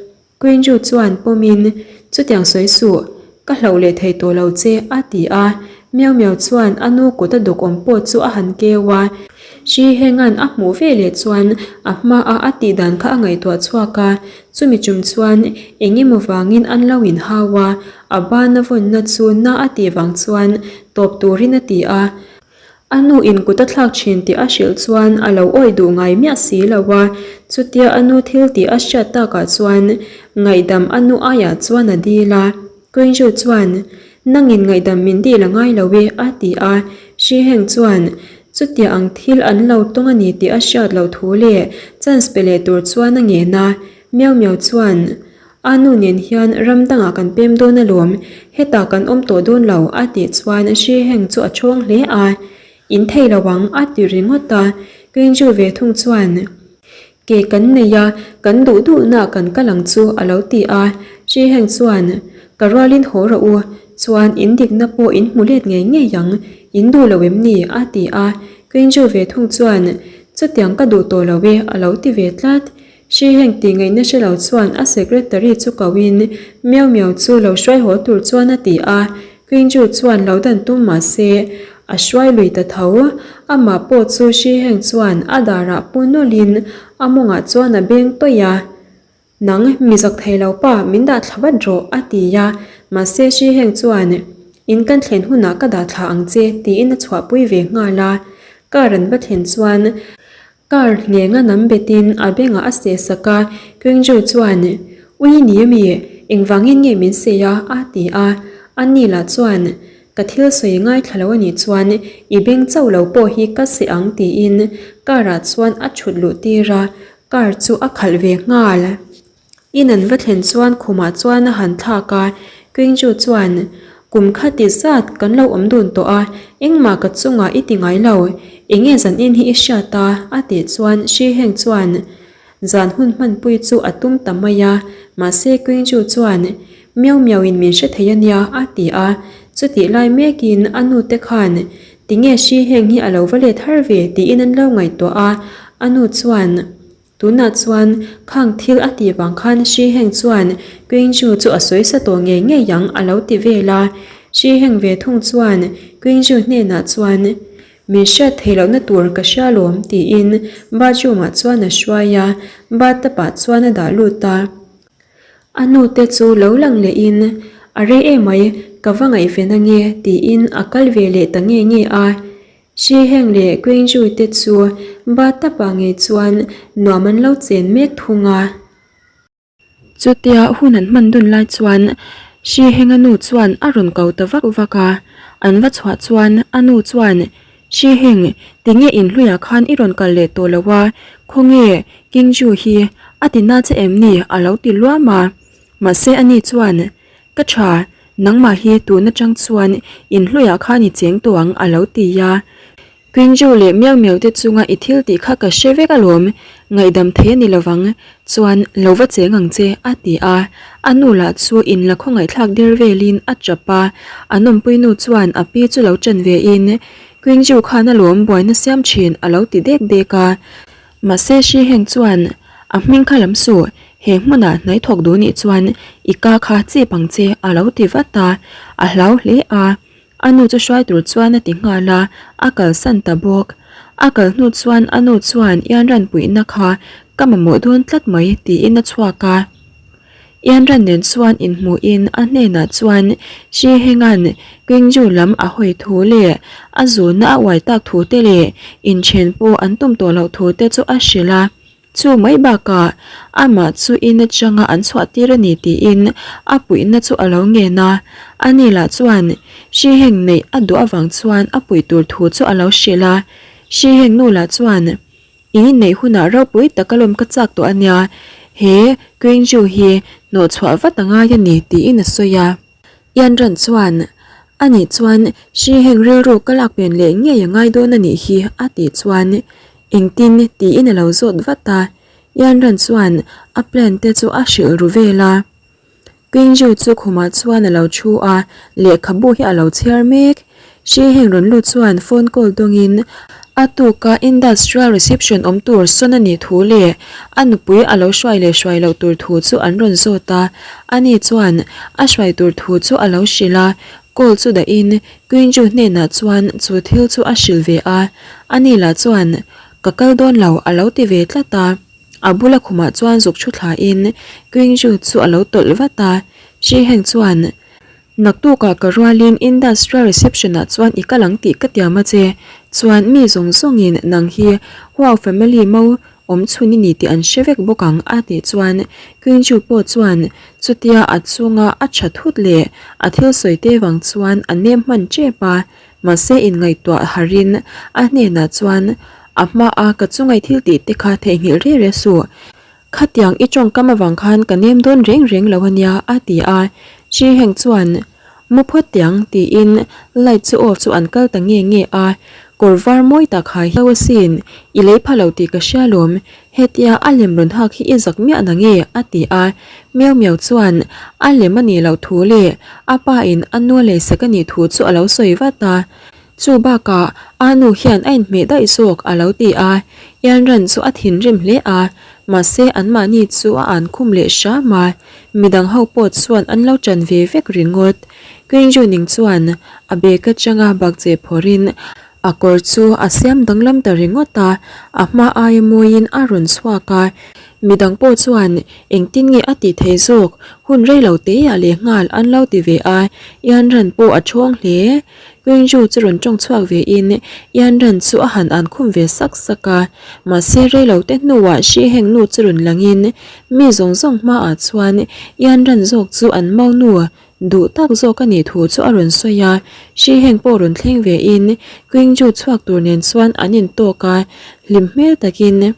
Quinju chuan pawmin, Chutiang sawi suh, ka hlauh leh thei tawh lo che a ti a. Miau Miau chuan a nu kut a dawk awm pawh chu a han keu a. Shi Henga'n a hmuh ve leh chuan a hmaa a tih dan kha a ngaihtuah chhuak a, chumi chum chuan eng emaw vangin an lo inhau a, a bana vawnna chu na a tih vang chuan tawp turin a ti a. A nu in kut a thlak thin tih a hrilh chuan a lo awih duh ngai miah si lo a, chutia a nu thil tih a hriat takah chuan ngaihdam a nu aiah chuan a dil a. Quinju chuan, Nangin ngaihdam min dil a ngai lo e, a ti a. Shi Heng chuan, Chutia ang thil an lo tawng a ni tih a hriat loh thu leh chance pe leh tur chuan a ngen a. Miau Miau chuan, A nu nen hian ram dangah kan pem dawn alawm, hetah kan awm tawh dawn lo a tih chuan Shi Heng chu a chhawng hle a, In thei lo ang a ti ringawt a, Qingzhu ve thung chuan Ke kan nei a, kan duh duhna kan kal ang chu a lo ti a, Shi Heng chuan Ka rualin haw rawh u, chuan in dikna pawh in hmu let ngei ngei ang, in duh lo em ni a ti a, Qingzhu ve thung chuan Chutiang ka duh tawh lo e a lo ti ve tlat. Hri heng tih ngaihna hre lo chuan a secretary chu ko in Miau Miau chu lo hruai haw tur chuan a ti a, Qingju chuan lo dan tum mah se a hruai lui ta tho. Amah pawh chu Hri heng chuan a darah pu nawlh in a mawngah chuan a beng tawih a. Nang mi zak thei lo pa min dah thla vat rawh a ti a, mahse Hri heng chuan in kan thlen hunah ka dah thla ang che tiin a chhuahpui ve nghal a. Car an va thlen chuan Car hnenga nam betin a bengah a seh sak a, Kwangju chuan, Ui ni ami, engvangin nge min sei a? a ti a. Ani lah chuan, Ka thil sawi ngaithla lo anih chuan i beng chauh lo pawh hi ka seh ang tiin car ah chuan a thut luh tir a, car chu a khalh ve nghal. In an va thlen chuan khumah chuan a han thlak a, Kwingju chuan, Kum kha ti zat kan lo awm dun tawh a, engmah ka chungah i ti ngai lo, enge zan in hi i hriat a? a tih chuan Shi Heng chuan zan hun hmanpui chu a tum ta mai a, mahse Kwingju chuan, Miau miau in min hre thei a nia a ti a, chutih lai mekin a nu te khan, Tinge Shi Heng hi a lo va let har ve? tiin an lo ngaihtuah a, a nu chuan, Tunah chuan khang thil a tih vang khan Shi Heng chuan Qingzhu chu a sawi sa tawh ngei ngei ang a lo ti vel a. Shi Heng ve thung chuan Qingzhu hnenah chuan Min hriat theih lohna tur ka hria lawm tiin bathroom ah chuan a hruai a, bathtub ah chuan a dah lut a. A nu te chu lo lang lehin A rei emai ka va ngaihven ange tiin a kal ve leh ta nge nge a. Shi Heng leh Queenju te chu bathtub-ah ngei chuan nuam an lo chen mek thung a. Chutia hun an hman dun lai chuan Shi Henga nu chuan a rawn ko ta vak vak a, an va chhuah chuan a nu chuan, Shi Heng, tinge inhluiah khan i rawn kal leh tawh lo a, khawnge Kingju hi a ti na che em ni? a lo ti luam a. Mahse ani chuan, Ka tha, nangmah hi tun atang chuan inhluiah khan i cheng tawh ang a lo ti a. Quinju leh Miau Miau te chunga i thil tih kha ka hre vek alawm, ngaihdam thei a ni lovang, chuan lo va cheng ang che a ti a. A nu lah chu in la khawngaihthlak der velin a tap a, a nawmpui nu chuan a pi chu lo ṭan vein Quinju khan alawm buaina siam ṭhin a lo ti dek dek a. Mahse hri heng chuan a hming kha lam suh, he hmunah hnai thawk duh nih chuan i ka kha chip ang che a lo ti vat a, a hlau hle a. A nu chu hruai tur chuan a ti nghal a, a kalsan ta bawk. A kal hnu chuan a nu chuan Ianran puihna kha ka mamawh dawn tlat mai tiin a chhuak a. Ianran nen chuan inhmuhin a hnenah chuan Shi Hengan Qingzhu lam a hawi thu leh a zunna a uai tak thu te leh inthen pawh an tum tawh loh thu te chu a hrilh a. Chu mai bakah amah chu in atanga an chhuah tir a ni tiin a puihna chu a lo ngen a. Ani lah chuan Shi Heng neih a duh avang chuan a puih tur thu chu a lo hrilh a. Shi Heng nu lah chuan In inneih hunah ropui taka lawm ka chak tawh a nia, he Queenju hi hnawhchhuah vat a ngai a ni tiin a sawi a. Ianran chuan, Anih chuan hri heng rilru ka lak pen leh ngei a ngai dawn a nih hi a tih chuan, Engtin? tiin a lo zawt vat a. Ianran chuan a plan te chu a hrilh ru vel a. Qingzhu chu khumah chuan a lo thu a, lehkhabu hi a lo chhiar mek. Shi Heng rawn lut chuan phone call dawngin a tuka industrial reception awm tur sawn a nih thu leh a nupui a lo hruai leh hruai loh tur thu chu an rawn zawt a. Ani chuan a hruai tur thu chu a lo hrilh a, call chu dahin Qingzhu hnenah chuan chu thil chu a hrilh ve a. Ani lah chuan, Ka kal dawn lo a lo ti ve tlat a. A bula khumah chuan zuk thu thlain Qingzhu chu a lo tawlh vat a, Shi Heng chuan, Naktukah ka rualin Industrial Reception ah chuan i kal ang tih ka tiam a che, chuan mi zawng zawngin nang hi Huao family mo awm chhun i ni tih an hre vek bawk ang a tih chuan Qingzhu pawh chuan chutia a chunga a tha thut leh a thil sawi te vang chuan a nem hman tep a, Mahse inngaihtuah harin a hnenah chuan, A hmaa ka chungai thil tih te kha theihnghilh reh reh suh. Khatiang i tawngkam avang khan ka nem dawn reng reng lo ania a ti a. Shi Heng chuan, Mu phawt tiang tiin light chu off chu an kal ta nge nge a. Kawr var mawi tak ha hi asin, i lei pha lo tih ka hria lawm. Hetia a lem rawn hak hi i zak miah na nge? a ti a. Miau Miau chuan a lem a nih loh thu leh a pa in a nu a leisak a nih thu chu a lo sawi vat a. Chu bakah a nu hian a inhmeh daih zawk a lo ti a, Yanran chu a thinrim hle a, mahse anmahni chu a an khum leh hram a, midang ho pawh chuan an lo ṭan ve vek ringawt. Qingjuning chuan a bag atanga bakcheh phawrhin a kawr chu a siam danglam ta ringawt a, a hma aia mawiin a rawn chhuak a, midang pawh chuan engtin nge a tih theih zawk hun rei lo teiah lehnghal an lo ti ve a, Yanran pawh a ṭhawng hle. Queenju chu rawn tawng chhuak ve in Yanran chu a han an khum ve sak sak a, mahse rei lo te hnuah hri heng nu chu rawn lang in mi zawng zawng hmaah chuan Yanran zawk chu an mau nu duh tak zawk a nih thu chu a rawn sawi a, hri heng pawh rawn thleng ve in Queenju chhuak tur nen chuan an in tawk a, hlim hmel takin.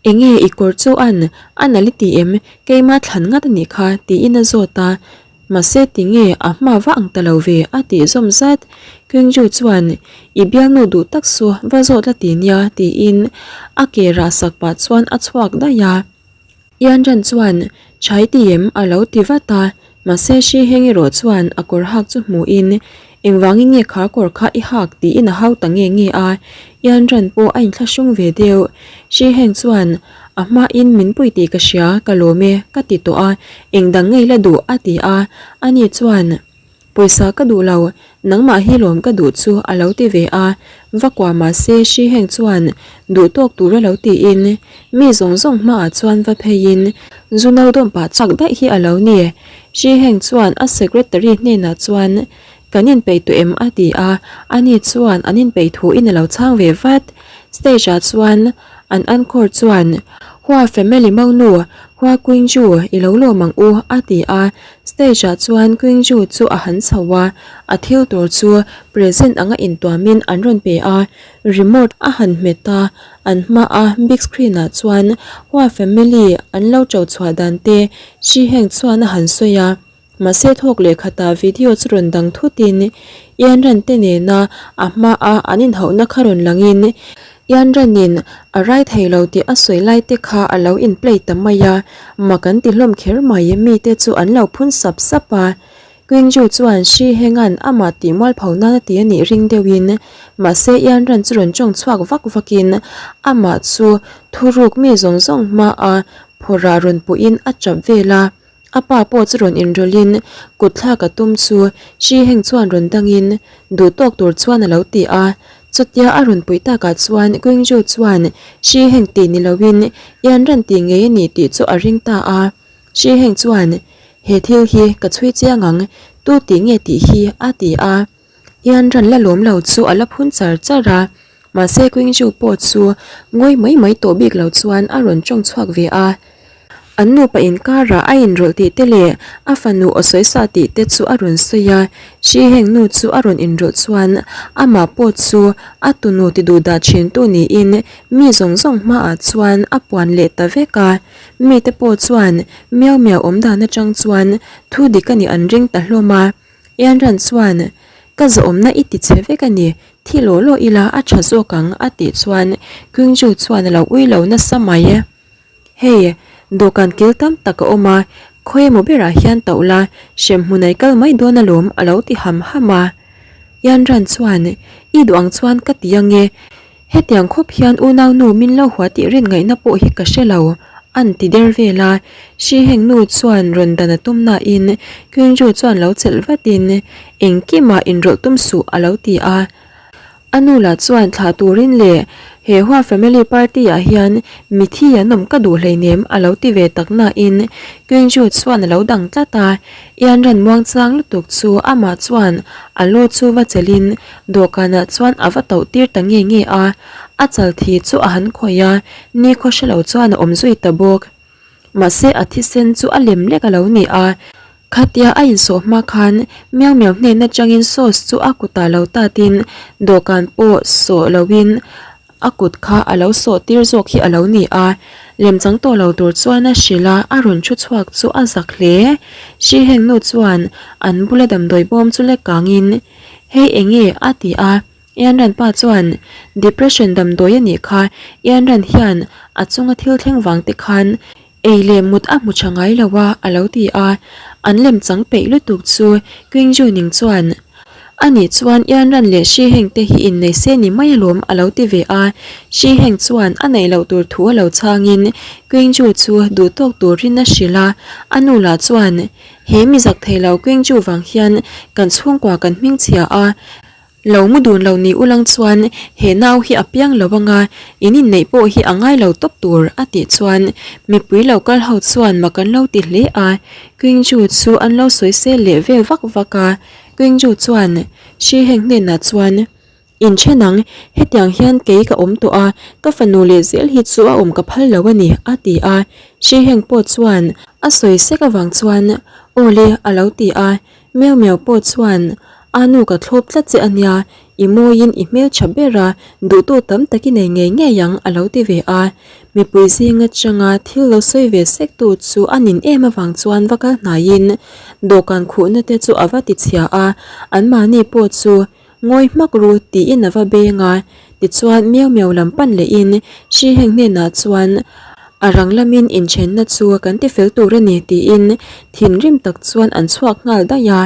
Enge i kawr chu an a nalh i ti em? Keima thlan ngat a nih kha tiin a zawt a. Mahse tinge a hma vah ang ta lo ve a tih zawm zat. Kyungju chuan i bialnu duh tak chu va zawt la ti nia tiin a ke rah sak pah chuan a chhuak daih a. Yanran chuan Chai ti em a lo ti vat a. Mahse hri heng erawh chuan a kawr hak chu hmuhin engvangin nge kha kawr kha i hak tiin a hau ta nge nge a, Yanran pawh a inthlahrung ve deuh. Hri heng chuan a hmain min pui tih ka hria, ka lawm e ka ti tawh a, engdang ngei la duh a ti a, ani chuan Pawisa ka duh lo, nangmah hi lawm ka duh chu a lo ti ve a, va kuah mahse hri heng chuan duh tawk tur a lo tiin mi zawng zawng hmaah chuan va pheiin zu no dawm pah chak daih hi a lo ni. Hri heng chuan a secretary hnenah chuan kan inpeih tawh em a ti a, ani chuan an inpeih thuin a lo chhang ve vat. Stage ah chuan an encore chuan Hua family monu Hua Quingju i lo lawm ang u a ti a, Stage ah chuan Quingju chu a han chho a, a thil tur chu present anga intuamin an rawn pe a, remote a han hmet a, an hmaa big screen ah chuan Hua family an lo to chhuah dan te Shi Heng chuan a han sawi a, mahse thawk leh khatah video chu rawn dang thutin Yanran te nena a hmaa an inhauhna kha rawn langin Yanranin a rai thei lo tih a sawi lai te kha a lo in play ta mai a, mak an ti hlawm kher mai, mite chu an lo phun sap sap a. Qingju chuan Shi Hengan amah tih mualpho nan a ti a nih ring deuhin, mahse Yanran chu rawn tawng chhuak vak vakin amah chu thuruk mi zawng zawng hmaa phawrah rawn puhin a tap vel a. A pa pawh chu rawn inrawlhin kut thlak a tum chu Shi Heng chuan rawn dangin duh tawk tur chuan a lo ti a. Chutia a rawn puih takah chuan Qingzhu chuan Shi Heng tih ni loin Yan Ran tih ngei a ni tih chu a ring ta a. Shi Heng chuan, He thil hi ka chhui chiang ang, tu tih nge tih hi a ti a. Yan Ran la lawm lo chu a la phun char char a. Mahse Qingzhu pawh chu ngawi mai mai tawh bik lo chuan a rawn tawng chhuak ve a. An nupa inkarah a inrawlh tih te leh a fanu aw sawi sa tih te chu a rawn sawi a, Shi Heng nu chu a rawn inrawlh chuan amah pawh chu a tunu ti duh dah thintu niin mi zawng zawng hmaah chuan a puan leh ta vek a. Mite pawh chuan Miao Miao awm dan atang chuan thu dik a nih an ring ta hlawm a. Yanran chuan, Ka zawhawmna i ti chhe vek a ni, thi law law ila a tha zawk ang a tih chuan Qingzhu chuan a lo ui lo nasa mai. Hei, dawhkan kil tam tak a awm a, khawi emaw berah hian tauh la, hremhmun ai kal mai dawn alawm a lo ti ham ham a. Yanran chuan, I duh ang chuan ka ti ange, Hetiang khawp hian unau nu min lo hua tih rin ngaihna pawh hi ka hre lo, an ti der vel a. Hri heng nu chuan rawn dan a tum nain Kyungju chuan lo chelh vatin, Engkimah inrawlh tum suh a lo ti a. A nu lah chuan thlah turin leh he Hua family party ah hian mithi an awm ka duh hleinem a lo ti ve tak nain Kyungju chuan a lo dang tlat a. Ianran muangchang lutuk chu amah chuan a lu chu va chelhin Dawhkanah chuan a va tauh tir ta nge nge a, a chal thi chu a han khawih a, nikhaw hre lo chuan a awm zui ta bawk. Mahse a thisen chu a lem lek a lo ni a, khatia a insawh hma khan Miau Miau hnen atangin sauce chu a kutah lo tatin dawhkan pawh sawh loin a kut kha a lo sawh tir zawk hi a lo ni a, lemchang tawh lo tur chuan a hrilh a, a rawn thu chhuak chu a zak hle. Hri heng nu chuan an bula damdawi bawm chu lek kangin, Hei enge? a ti a, Ianran pa chuan, Depression damdawi a nih kha, Ianran hian a chunga thil thleng vang te khan ei leh mut a hmu tha ngai lo a, a lo ti a, an lemchang peih lutuk chu Qingju Ning chuan. Ani chuan Ianran leh Shiheng te hi innei se ni mai alawm a lo ti ve a. Shiheng chuan a neih loh tur thu a lo chhangin Qingju chu duhtawk turin a hrilh a. A nu lah chuan, He mi zak thei lo Qingju vang hian kan chhungkua kan hmingchhia a. Lo mu dun lo ni ulang chuan he nau hi a piang lo anga in inneih pawh hi a ngai lo tawp tur a tih chuan mipui lo kal ho chuan mak an lo ti hle a. Qingju chu an lo sawi sel leh vel vak vak a. Qingju chuan Shi Heng hnenah chuan, Inthen ang, hetiang hian kei ka awm tawh a, ka fanu leh zel hi chu a awm ka phal lo a ni a ti a. Shi Heng pawh chuan a sawi sek avang chuan, Aw le a lo ti a. Miau miau pawh chuan, A nu ka thlawp tlat che a nia, i mawiin i hmeltha ber a, duhtu tam tak i nei ngei ngei ang a lo ti ve a. Mipui zing atanga thil lo sawi ve sek tu chu a nin em avang chuan va kal hnaiin dawhkan khuhna te chu a va ti chhia a, anmahni pawh chu Ngawi hmak ru tiin a va beng a, tichuan miau miau lam pan lehin hri heng hnenah chuan a rang lamin inthenna chu kan ti fel tur a ni tiin thinrim tak chuan an chhuak nghal daih a.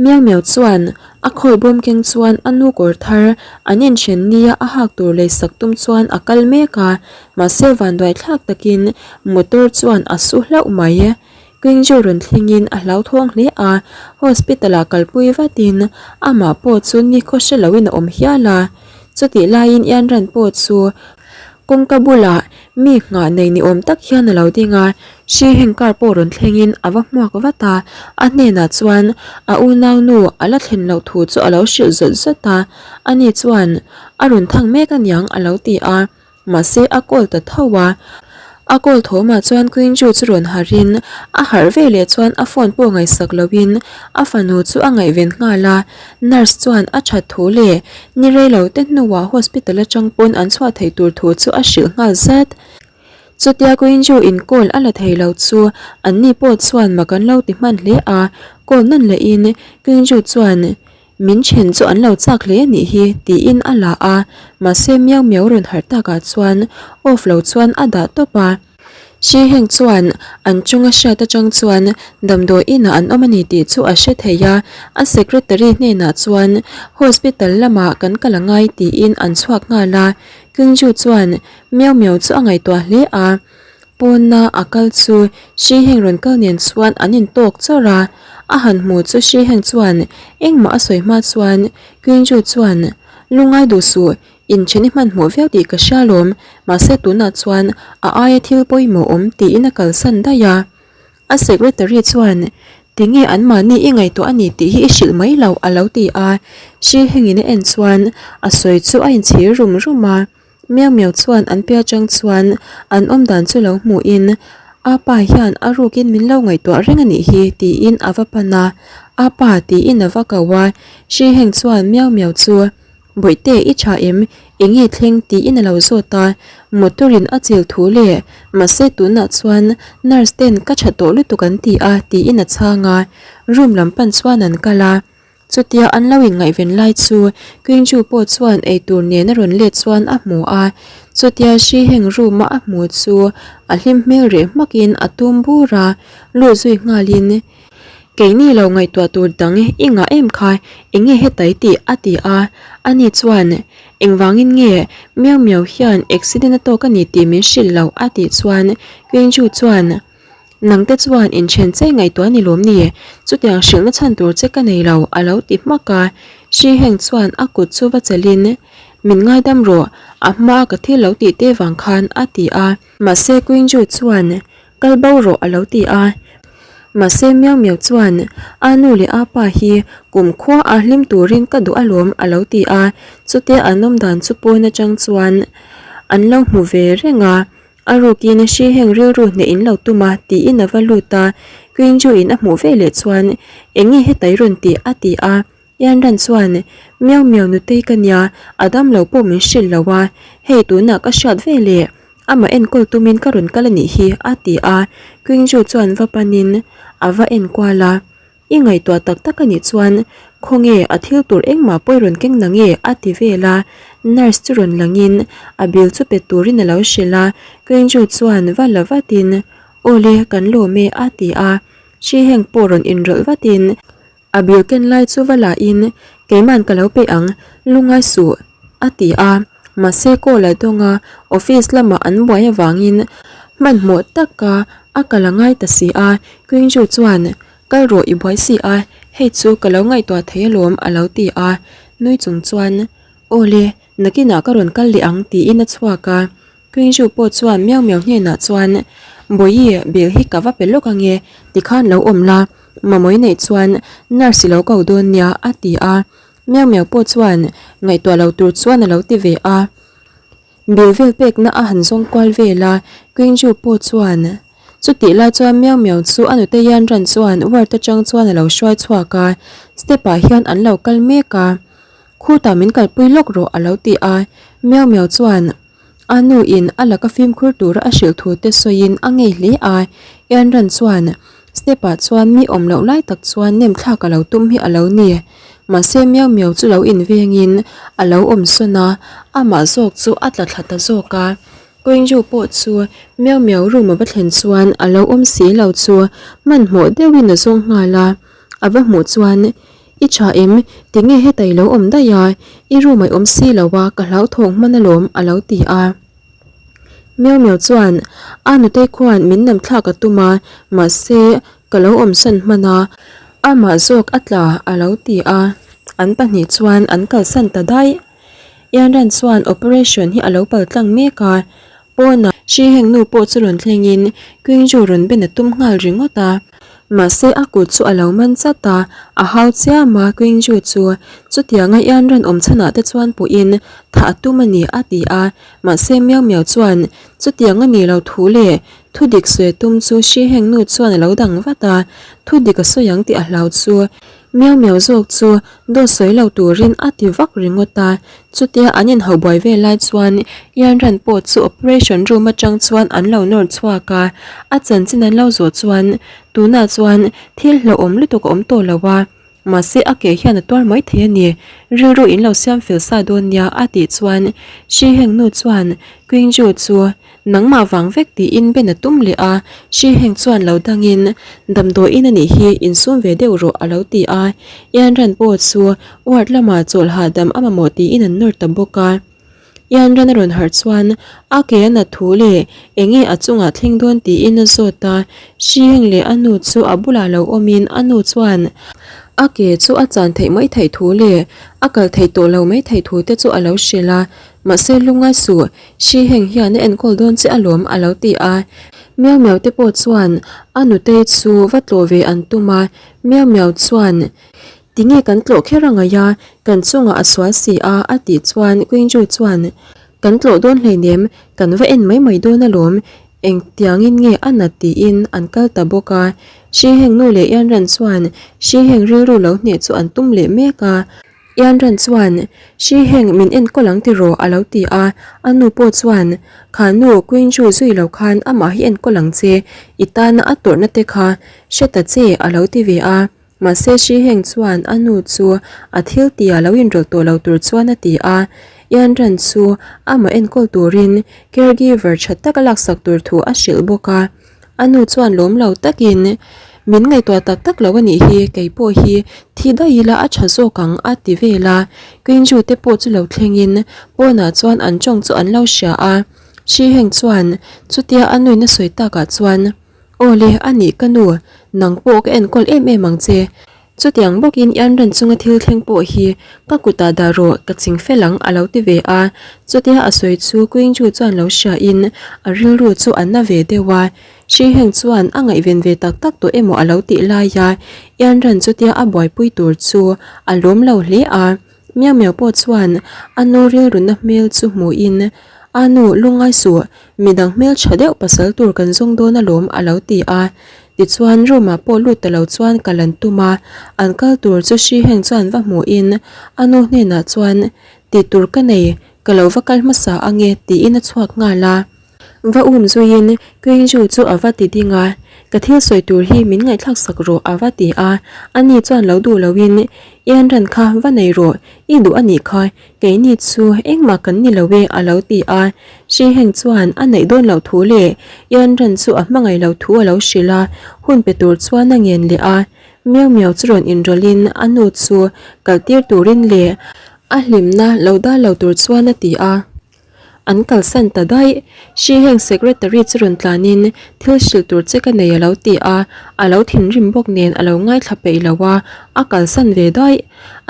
Miau miau chuan a khawi bawm keng chuan a nu kawr thar an inthen nia a hak tur leisak tum chuan a kal mek a, mahse vanduai thlak takin motor chuan a su hlauh mai. Kingju rawn thlengin a hlauthawng hle a, hospital ah kalpui vatin amah pawh chu nikhaw hre loin a awm hial a. Chutih laiin Ianran pawh chu kawngka bulah mi nghah nei ni awm tak hian a lo ding a, hri heng car pawh rawn thlengin a va hmuak vat a, a hnenah chuan a unaunu a la thlen loh thu chu a lo hrilh zawt zawt a, ani chuan a rawn thang mek aniang a lo ti a. Mahse a call ta tho a, a call thawmah chuan Queen Ju chu rawn harhin a harh ve leh chuan a phone pawh ngaihsak loin a fanu chu a ngaihven nghal a, nurse chuan a that thu leh ni reilo te hnuah hospital atang pawn an chhuah theih tur thu chu a hrilh nghal zat. Chutia Queen Ju in call a la thei lo chu anni pawh chuan mak an lo ti hman hle a, call nawn lehin Queen Ju chuan Min then chu an lo chak hle a nih hi tiin a la a, mahse miau miau rawn harh takah chuan off lo chuan a dah tawp a. Hri heng chuan an chunga hriat atang chuan damdawi inah an awm a ni tih chu a hre thei a, a secretary hnenah chuan hospital lamah kan kal a ngai tiin an chhuak nghal a. Kingju chuan miau miau chu a ngaihtuah hle a. Pawna a kal chu hri heng rawn kal nen chuan an intawk chawrh a, a han hmu chu hri heng chuan engmah a sawi hma chuan Quinju chuan lungngai duh suh, inthen i hmanhmawh viau tih ka hria alawm, mahse tunah chuan a aia thil pawimawh awm tiin a kalsan daih a. A secretary chuan tinge anmahni i ngaihtuah a ni tih hi i hrilh mai loh a lo ti a, hri hengin a en chuan a sawi chu a inchhir rum rum a. Miau miau chuan an piah atang chuan an awm dan chu lo hmuhin A pa hian a rukin min lo ngaihtuah reng a nih hi tiin a va pan a, A pa tiin a va ko a, Hri Heng chuan miau miau chu Bawihte i tha em? Enge thleng? tiin a lo zawt a, motor in a chil thu leh mahse tunah chuan nurse ten ka tha tawh lutuk an ti a tiin a chhang a, room lam pan chuan an kal a. Chutia an lo inngaihven lai chu Queen-Ju pawh chuan eitur nen a rawn let chuan a hmu a, chutia hri heng room a a hmu chu a hlim hmel reh hmakin a tum bur a, lut zui nghalin, Keini lo ngaihtuah tur dang i ngah em kha, enge hetai tih a ti a, ani chuan, Engvangin nge miau miau hian accident a tawk a ni tih min hrilh loh a tih chuan Queen-Ju chuan, Nangte chuan inthen che ngaihtuah ni lawm ni? Chutiang hrilhna chhan tur che ka nei lo, a lo ti hmak a. Hri Heng chuan a kut chu va chelhin, Min ngaidam rawh, a hmaa ka thil lo tih te vang khan, a ti a. Mahse Queen Ju chuan, Kal bo rawh, a lo ti a. Mahse Miau Miau chuan, A nu leh a pa hi kum khua a hlim turin ka duh alawm, a lo ti a. Chutia an awm dan chu pawn atang chuan an lo hmu ve reng a. A rukin hri heng rilru hneh in lo tum a tiin a va lut a, Queen-Ju in a hmuh ve leh chuan enge hetai rawn tih a ti a, Yanran chuan Miau miau nutei ka nia, a dam lo pawh min hrilh lo a, hei tunah ka hriat ve leh amah enkawl tumin ka rawn kal a nih hi a ti a, Queen-Ju chuan va panin a va enkual a. I ngaihtuah tak tak a nih chuan khawnge a thil tur engmah pawh i rawn keng na nge? a ti vel a, nurse chu rawn langin a bill chu pe turin a lo hrilh a, Kenju chuan va la vatin Awle kan lawm e a ti a, hri heng pawh rawn inrawlh vatin a bill ken lai chu va lahin. Keiman ka lo pe ang, lungai suh, a ti a. Mahse call a dawng a, office lamah an buai avangin hmanhmawh taka a kal a ngai ta si a. Queenju chuan, Kal rawh i buai si a, hei chu ka lo ngaihtuah thei alawm, a lo ti a. Nui chung chuan, Aw le, nakinah ka rawn kal leh ang, tiin a chhuak a. Queenju pawh chuan Miau Miau hnenah chuan, Bawihi, bill hi ka va pe lawk ange, tikhan lo awm la, mamawih neih chuan nurse i lo ko dawn nia, a ti a. Miau Miau pawh chuan ngaihtuah lo tur chuan a lo ti ve a. Bill vel pekna a han zawng kual vel a, Queenju pawh chuan chutih lai chuan Miau Miau chu a nute Yan Ran chuan ward atang chuan a lo hruai chhuak a, step ah hian an lo kal mek a. Khutah min kalpui lawk rawh a lo ti a, Miau Miau chuan A nu in a laka fimkhur tura a hrilh thu te sawiin a ngei hle a, Ianran chuan step ah chuan mi awm loh lai tak chuan nem thlak a lo tum hi a lo ni. Mahse Miau Miau chu lo invengin a lo awm sawn a, amah zawk chu a tla thla ta zawk a. Koingju pawh chu Miau Miau room a va thlen chuan a lo awm si lo chu hmanhmawh deuhin a zawng nghal a, a va hmuh chuan I tha em? Tinge heta i lo awm daih a? I room a i awm si lo a, ka hlauthawng hman alawm a lo ti a. Miau Miau chuan a nutei khuan min nam thlak a tum a, mahse ka lo awmsan hman a, amah zawk a tla a lo ti a. An pahnih chuan an kalsan ta daih. Ianran chuan operation hi a lo pal tlang mek a, pawnah hri heng nu pawh chu rawn thlengin Quingju rawn ben a tum nghal ringawt a. Mahse a kut chu a lo man chat a, a hau chiam a Quingju chu chutianga Ianran awm chhanah te chuan puhin thah a tum a ni a ti a, mahse Miau Miau chuan chutiang a nih lo thu leh thudik sawi a tum chu hri heng nu chuan a lo dang vat a, thudik a sawi ang tih a hlau chu Miau miau zawk chu dawt sawi lo turin a ti vak ringawt a, chutia an inhauh buai vel lai chuan Ianran pawh chu operation room atang chuan an lo nawr chhuak a, a chanchin an lo zawh chuan tunah chuan thil hlauhawm lutuk a awm tawh lo a, mahse a ke hian a tuar mai thei a ni, rilru in lo siam fel sa dawn nia a tih chuan Shi Heng nu chuan Qingju chu Nangmah vang vek tiin Ben a tum leh a, hri heng chuan lo dangin damdawiin a nih hi insum ve deuh rawh a lo ti a, Ianran pawh chu ward lamah chawlh hahdam a mamawh tiin an nawr ta bawk a. Ianran a rawn harh chuan a ke a nat thu leh enge a chungah thleng dawn tiin a zawt a, hri heng leh a nu chu a bulah lo awmin a nu chuan a ke chu a chan theih mai theih thu leh a kal theih tawh lo mai theih thu te chu a lo hrilh a, mahse lungngai suh Hri heng hian a enkawl dawn che alawm a lo ti a. Miau Miau te pawh chuan a nutei chu va tlawh ve an tum a, Miau Miau chuan Tinge kan tlawh kher a ngaih a, kan chungah a sual si a a tih chuan Queenju chuan Kan tlawh dawn hleinem, kan va en mai mai dawn alawm, engtiangin nge a nat tiin an kal ta bawk a. Hri heng nu leh Ianran chuan Hri heng rilru lo hneh chu an tum leh mek a. Ianran chuan, Hri heng min enkawl ang tiraw? a lo ti a. A nu pawh chuan, Kha nu, Queen Ju zui lo khan amah hi enkawl ang che, i tana a tawrhna te kha hre ta che, a lo ti ve a. Mahse Hri heng chuan a nu chu a thil tia lo inrawlh tawh lo tur chuan a ti a. Ianran chu amah enkawl turin caregiver tha tak a laksak tur thu a hrilh bawk a. A nu chuan lawm lo takin, Min ngaihtuah tak tak lo a nih hi, kei pawh hi thi daih ila a tha zawk ang a ti vel a. Quinju te pawh chu lo thlengin pawnah chuan an tawng chu an lo hria a. Shi Heng chuan chutia a nuin a sawi takah chuan, Aw le, a nih ka nu, nang pawh ka enkawl em em ang che. Chutiang bawkin Ianran chunga thil thleng pawh hi ka kutah dah rawh, ka ching fel ang a lo ti ve a. Chutia a sawi chu Quingju chuan lo hriain a rilru chu a na ve deuh a. Shi Heng chuan a ngaihven ve tak tak tawh emaw a lo tih laia Ianran chutia a buaipui tur chu a lawm lo hle a. Miau miau pawh chuan a nu rilruna hmel chu hmuhin, A nu, lungngai suh, midang hmel tha deuh pasal tur kan zawng dawn alawm a lo ti a. Tichuan room ah pawh lut ta lo chuan kal an tum a, an kal tur chu hri heng chuan va hmuhin a nu hnenah chuan, Tih tur ka nei, ka lo va kal hmasa ange tiin a chhuak nghal a. Va um zuiin Queenju chu a va ti ding a, Ka thil sawi tur hi min ngaihthlak sak rawh a va ti a, ani chuan lo duh loin, Ianran kha va nei rawh, i duh a nih kha, keini chu engmah kan ni lo e a lo ti a. Hri heng chuan a neih dawn loh thu leh Ianran chu a hmangaih loh thu a lo hrilh a, hun pe tur chuan a ngen leh a. Miau Miau chu rawn inrawlhin a nu chu kaltir turin leh a hlimna lo dal lo tur chuan a ti a. An kalsan ta daih. Hri heng secretary chu rawn tlanin thil hrilh tur che ka nei a lo ti a, a lo thinrim bawk nen a lo ngaithla peih lo a, a kalsan ve daih.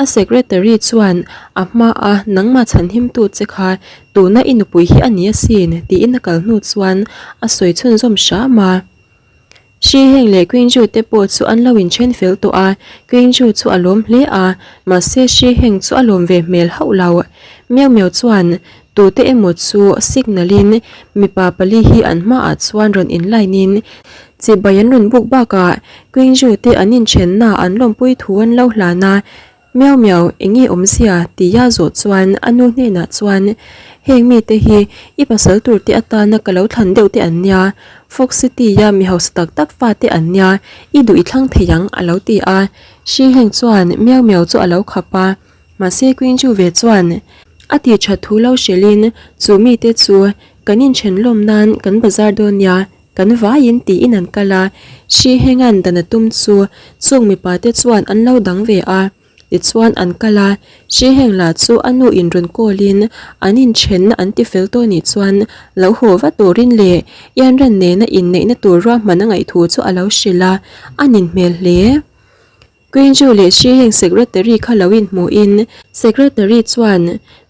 A secretary chuan a hma a nangmah chhanhimtu che kha tuna i nupui hi a ni asin tiin a kal hnu chuan a sawi chhunzawm hram a. Hri heng leh Queen Ju te pawh chu an lo inthen fel tawh a, Queen Ju chu a lawm hle a, mahse Hri heng chu a lawm ve hmel hauh lo. Miau Miau chuan tute emaw chu signal in mipa pali hi an hmaah chuan rawn in line in chibai an rawn buk bakah Queen Ju te an inthenna an lawmpui thu an lo hlan a, Miau miau, enge awmzia? tia zawh chuan a nu hnenah chuan, Heng mite hi i pasal tur te atana ka lo thlan deuh te an nia, Fox City-a mi hausa tak tak fa te an nia, i duh i thlang thei ang, a lo ti a. Shi Heng chuan miau miau chu a lo khap a, mahse Queen Ju ve chuan a ti that thu lo hrilhin chu mite chu kan inthen lawm nan kan bazar dawn nia, Kan vaiin tiin an kal a, hri hengan dan a tum chu chung mipa te chuan an lo dang ve a, tichuan an kal a, hri heng lah chu a nu in rawn call in an inthenna an ti fel tawh nih chuan lo haw va turin leh Ianran nena inneihna tur ruahman a ngaih thu chu a lo hrilh a, a nin hmel hle. Quinju leh Shi heng secretary kha lo inhmuhin secretary chuan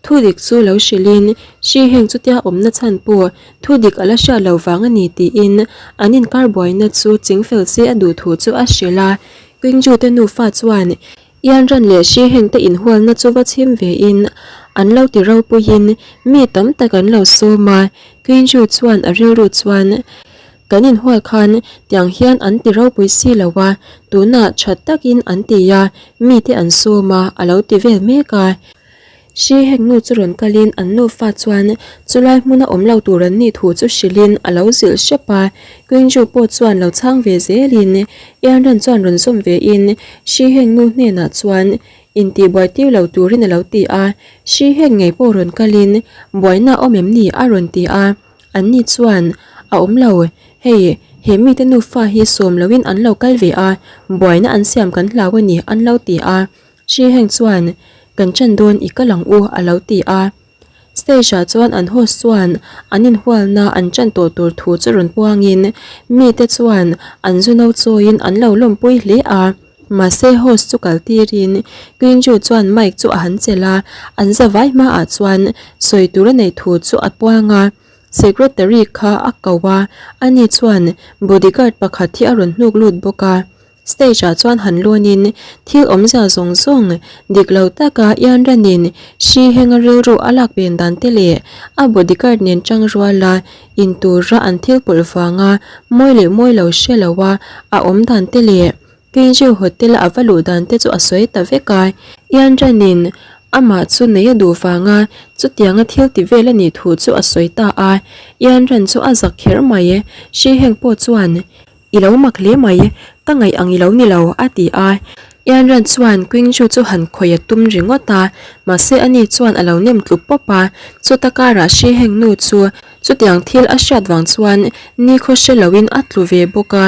thu dik chu lo hrilhin Shi heng chutia awmna chhan pawh thu dik a la hriat lo vang a ni tiin an inkar buaina chu chingfel se a duh thu chu a hrilh a. Quinju te nufa chuan Yanran leh Shi heng te inhualna chu va chhim vein an lo ti ropuiin mi tam tak an lo sawm a. Quinju chuan a rilru chuan Kan inhual khan tiang hian an ti ropui si lo a, tunah tha takin an ti a, mite an sawm a, a lo ti vel mek a. Hri heng nu chu rawn kalin an nufa chuan chulai hmuna awm lo tur an nih thu chu hrilhin a lo zilh hrep a. Quinju pawh chuan lo chhang ve zelin Ianran chuan rawn zawm vein Hri heng nu hnenah chuan intihbuai tir lo turin a lo ti a. Hri heng ngei pawh rawn kalin buaina a awm em ni a rawn ti a. An ni chuan, A awm lo, hei, he mite nufa hi sawm loin an lo kal ve a, buaina an siam kan hlau a ni, an lo ti a. Hri Heng chuan, Kan ṭan dawn i kal ang u, a lo ti a. Stage-ah chuan an host chuan an inhualna an ṭan tawh tur thu chu rawn puangin mite chuan an zu no chawiin an lo lawmpui hle a. Mahse host chu kal tirin Quinju chuan mic chu a han chelh a, an zavai hmaah chuan sawi tur a neih thu chu a puang a. Secretary kha a ko a, ani chuan bodyguard pakhat hi a rawn hnuk lut bawk a. Stage ah chuan han lawnin thil awmzia zawng zawng dik lo taka Ianranin hri henga rilru a lak pen dan te leh a bodyguard nen tang ruala intura an thil pawlh vanga mawi leh mawi lo hre lo a a awm dan te leh Kenji hotel a va luh dan te chu a sawi ta vek a, Ianranin amah chu nei a duh vanga chutianga thil ti vel a nih thu chu a sawi ta a, Ianran chu a zak kher mai, Hri heng pawh chuan I lo mak hle mai, ka ngaih ang i lo ni lo a ti a, Ianran chuan Quingju chu han khawih a tum ringawt a, mahse ani chuan a lo nem tlu pawp a, chuta karah Hri heng nu chu chutiang thil a hriat vang chuan nikhaw hre loin a tlu ve bawk a.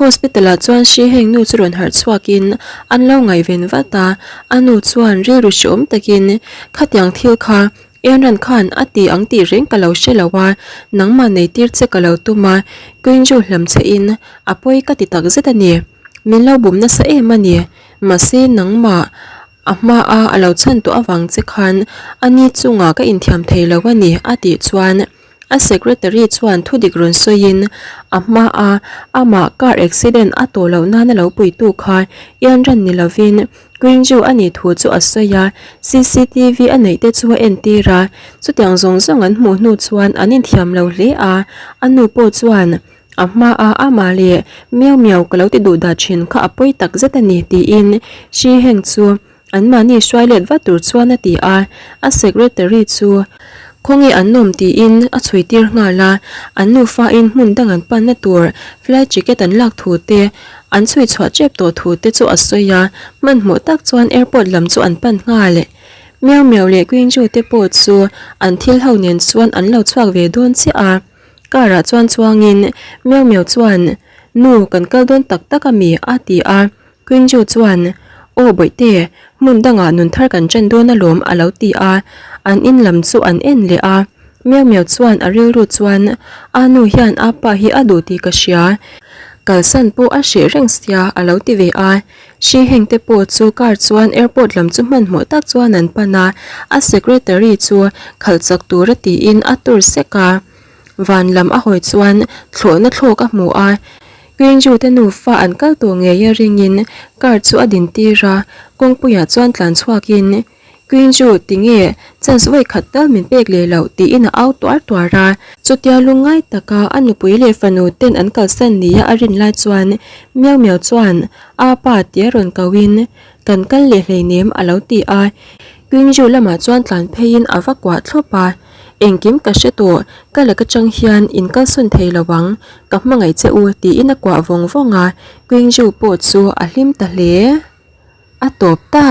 Hospital ah chuan hri heng nu chu rawn harh chhuakin an lo ngaihven vat a, a nu chuan rilru hreawm takin khatiang thil kha Enran khan a ti ang tih reng ka lo hre lo a, nangmah nei tir che ka lo tum a, Quinju hlam che in a pawi ka ti tak zet a ni, min lo bum nasa em a ni, mahse nangmah a hma a a lo chhan tawh avang che khan a ni chungah ka inthiam thei lo a ni a tih chuan A secretary chuan thudik rawn sawiin a hma a amah car accident a tawh loh nana lo puitu kha Ianran ni lovin Quinju a nih thu chu a sawi a, cctv a neih te chu a entir a, chutiang zawng zawng an hmuh hnu chuan an inthiam lo hle a, a nu pawh chuan a hma a amah leh miau miau ka lo ti duh dah thin kha a pawi tak zet a ni tiin Shi Heng chu Anmahni hruai let vat tur chuan a ti a, a secretary chu khawnge an awm tiin a chhui tir nghal a, an nufain hmun dang an panna tur flight ticket an lak thu te, an chhui chhuah tep tawh thu te chu a sawi a, hmanhmawh tak chuan airport lam chu an pan nghal. Miau Miau leh Quinju te pawh chu an thil ho nen chuan an lo chhuak ve dawn chiah a, car ah chuan chuangin Miau Miau chuan, Nu, kan kal dawn tak tak ami? a ti a. Quinju chuan, Aw Bawihte, hmun dangah nun thar kan ṭan dawn alawm a lo ti a, an in lam chu an en leh a. Miau miau chuan a rilru chuan, A nu hian a pa hi a duh tih ka hria, kalsan pawh a hreh reng sia a lo ti ve a. Hri heng te pawh chu car chuan airport lam chu hmanhmawh tak chuan an pan a, a secretary chu khalh chak tura tiin a tur sek a. Van lam a hawi chuan thlawhna thlawk a hmu a, Queenju te nufa an kal tawh ngei a ringin car chu a din tir a, kawngpuiah chuan tlan chhuakin Queenju tinge chance vawi khat tal min pek leh loh tiin a au tuar tuar a. Chutia lungngai taka a nupui leh fanu ten an kalsan nia a rin lai chuan Miau Miau chuan a pa tia rawn koin kan kal leh hleinem a lo ti a, Queenju lamah chuan tlan pheiin a va kuah thlawp a. Engkim ka hre tawh, ka laka chang hian in kalsawn thei lo ang, ka hmangaih che u tiin a kuah vawng vawng a, Queenju pawh chu a hlim ta hle. A tawp ta.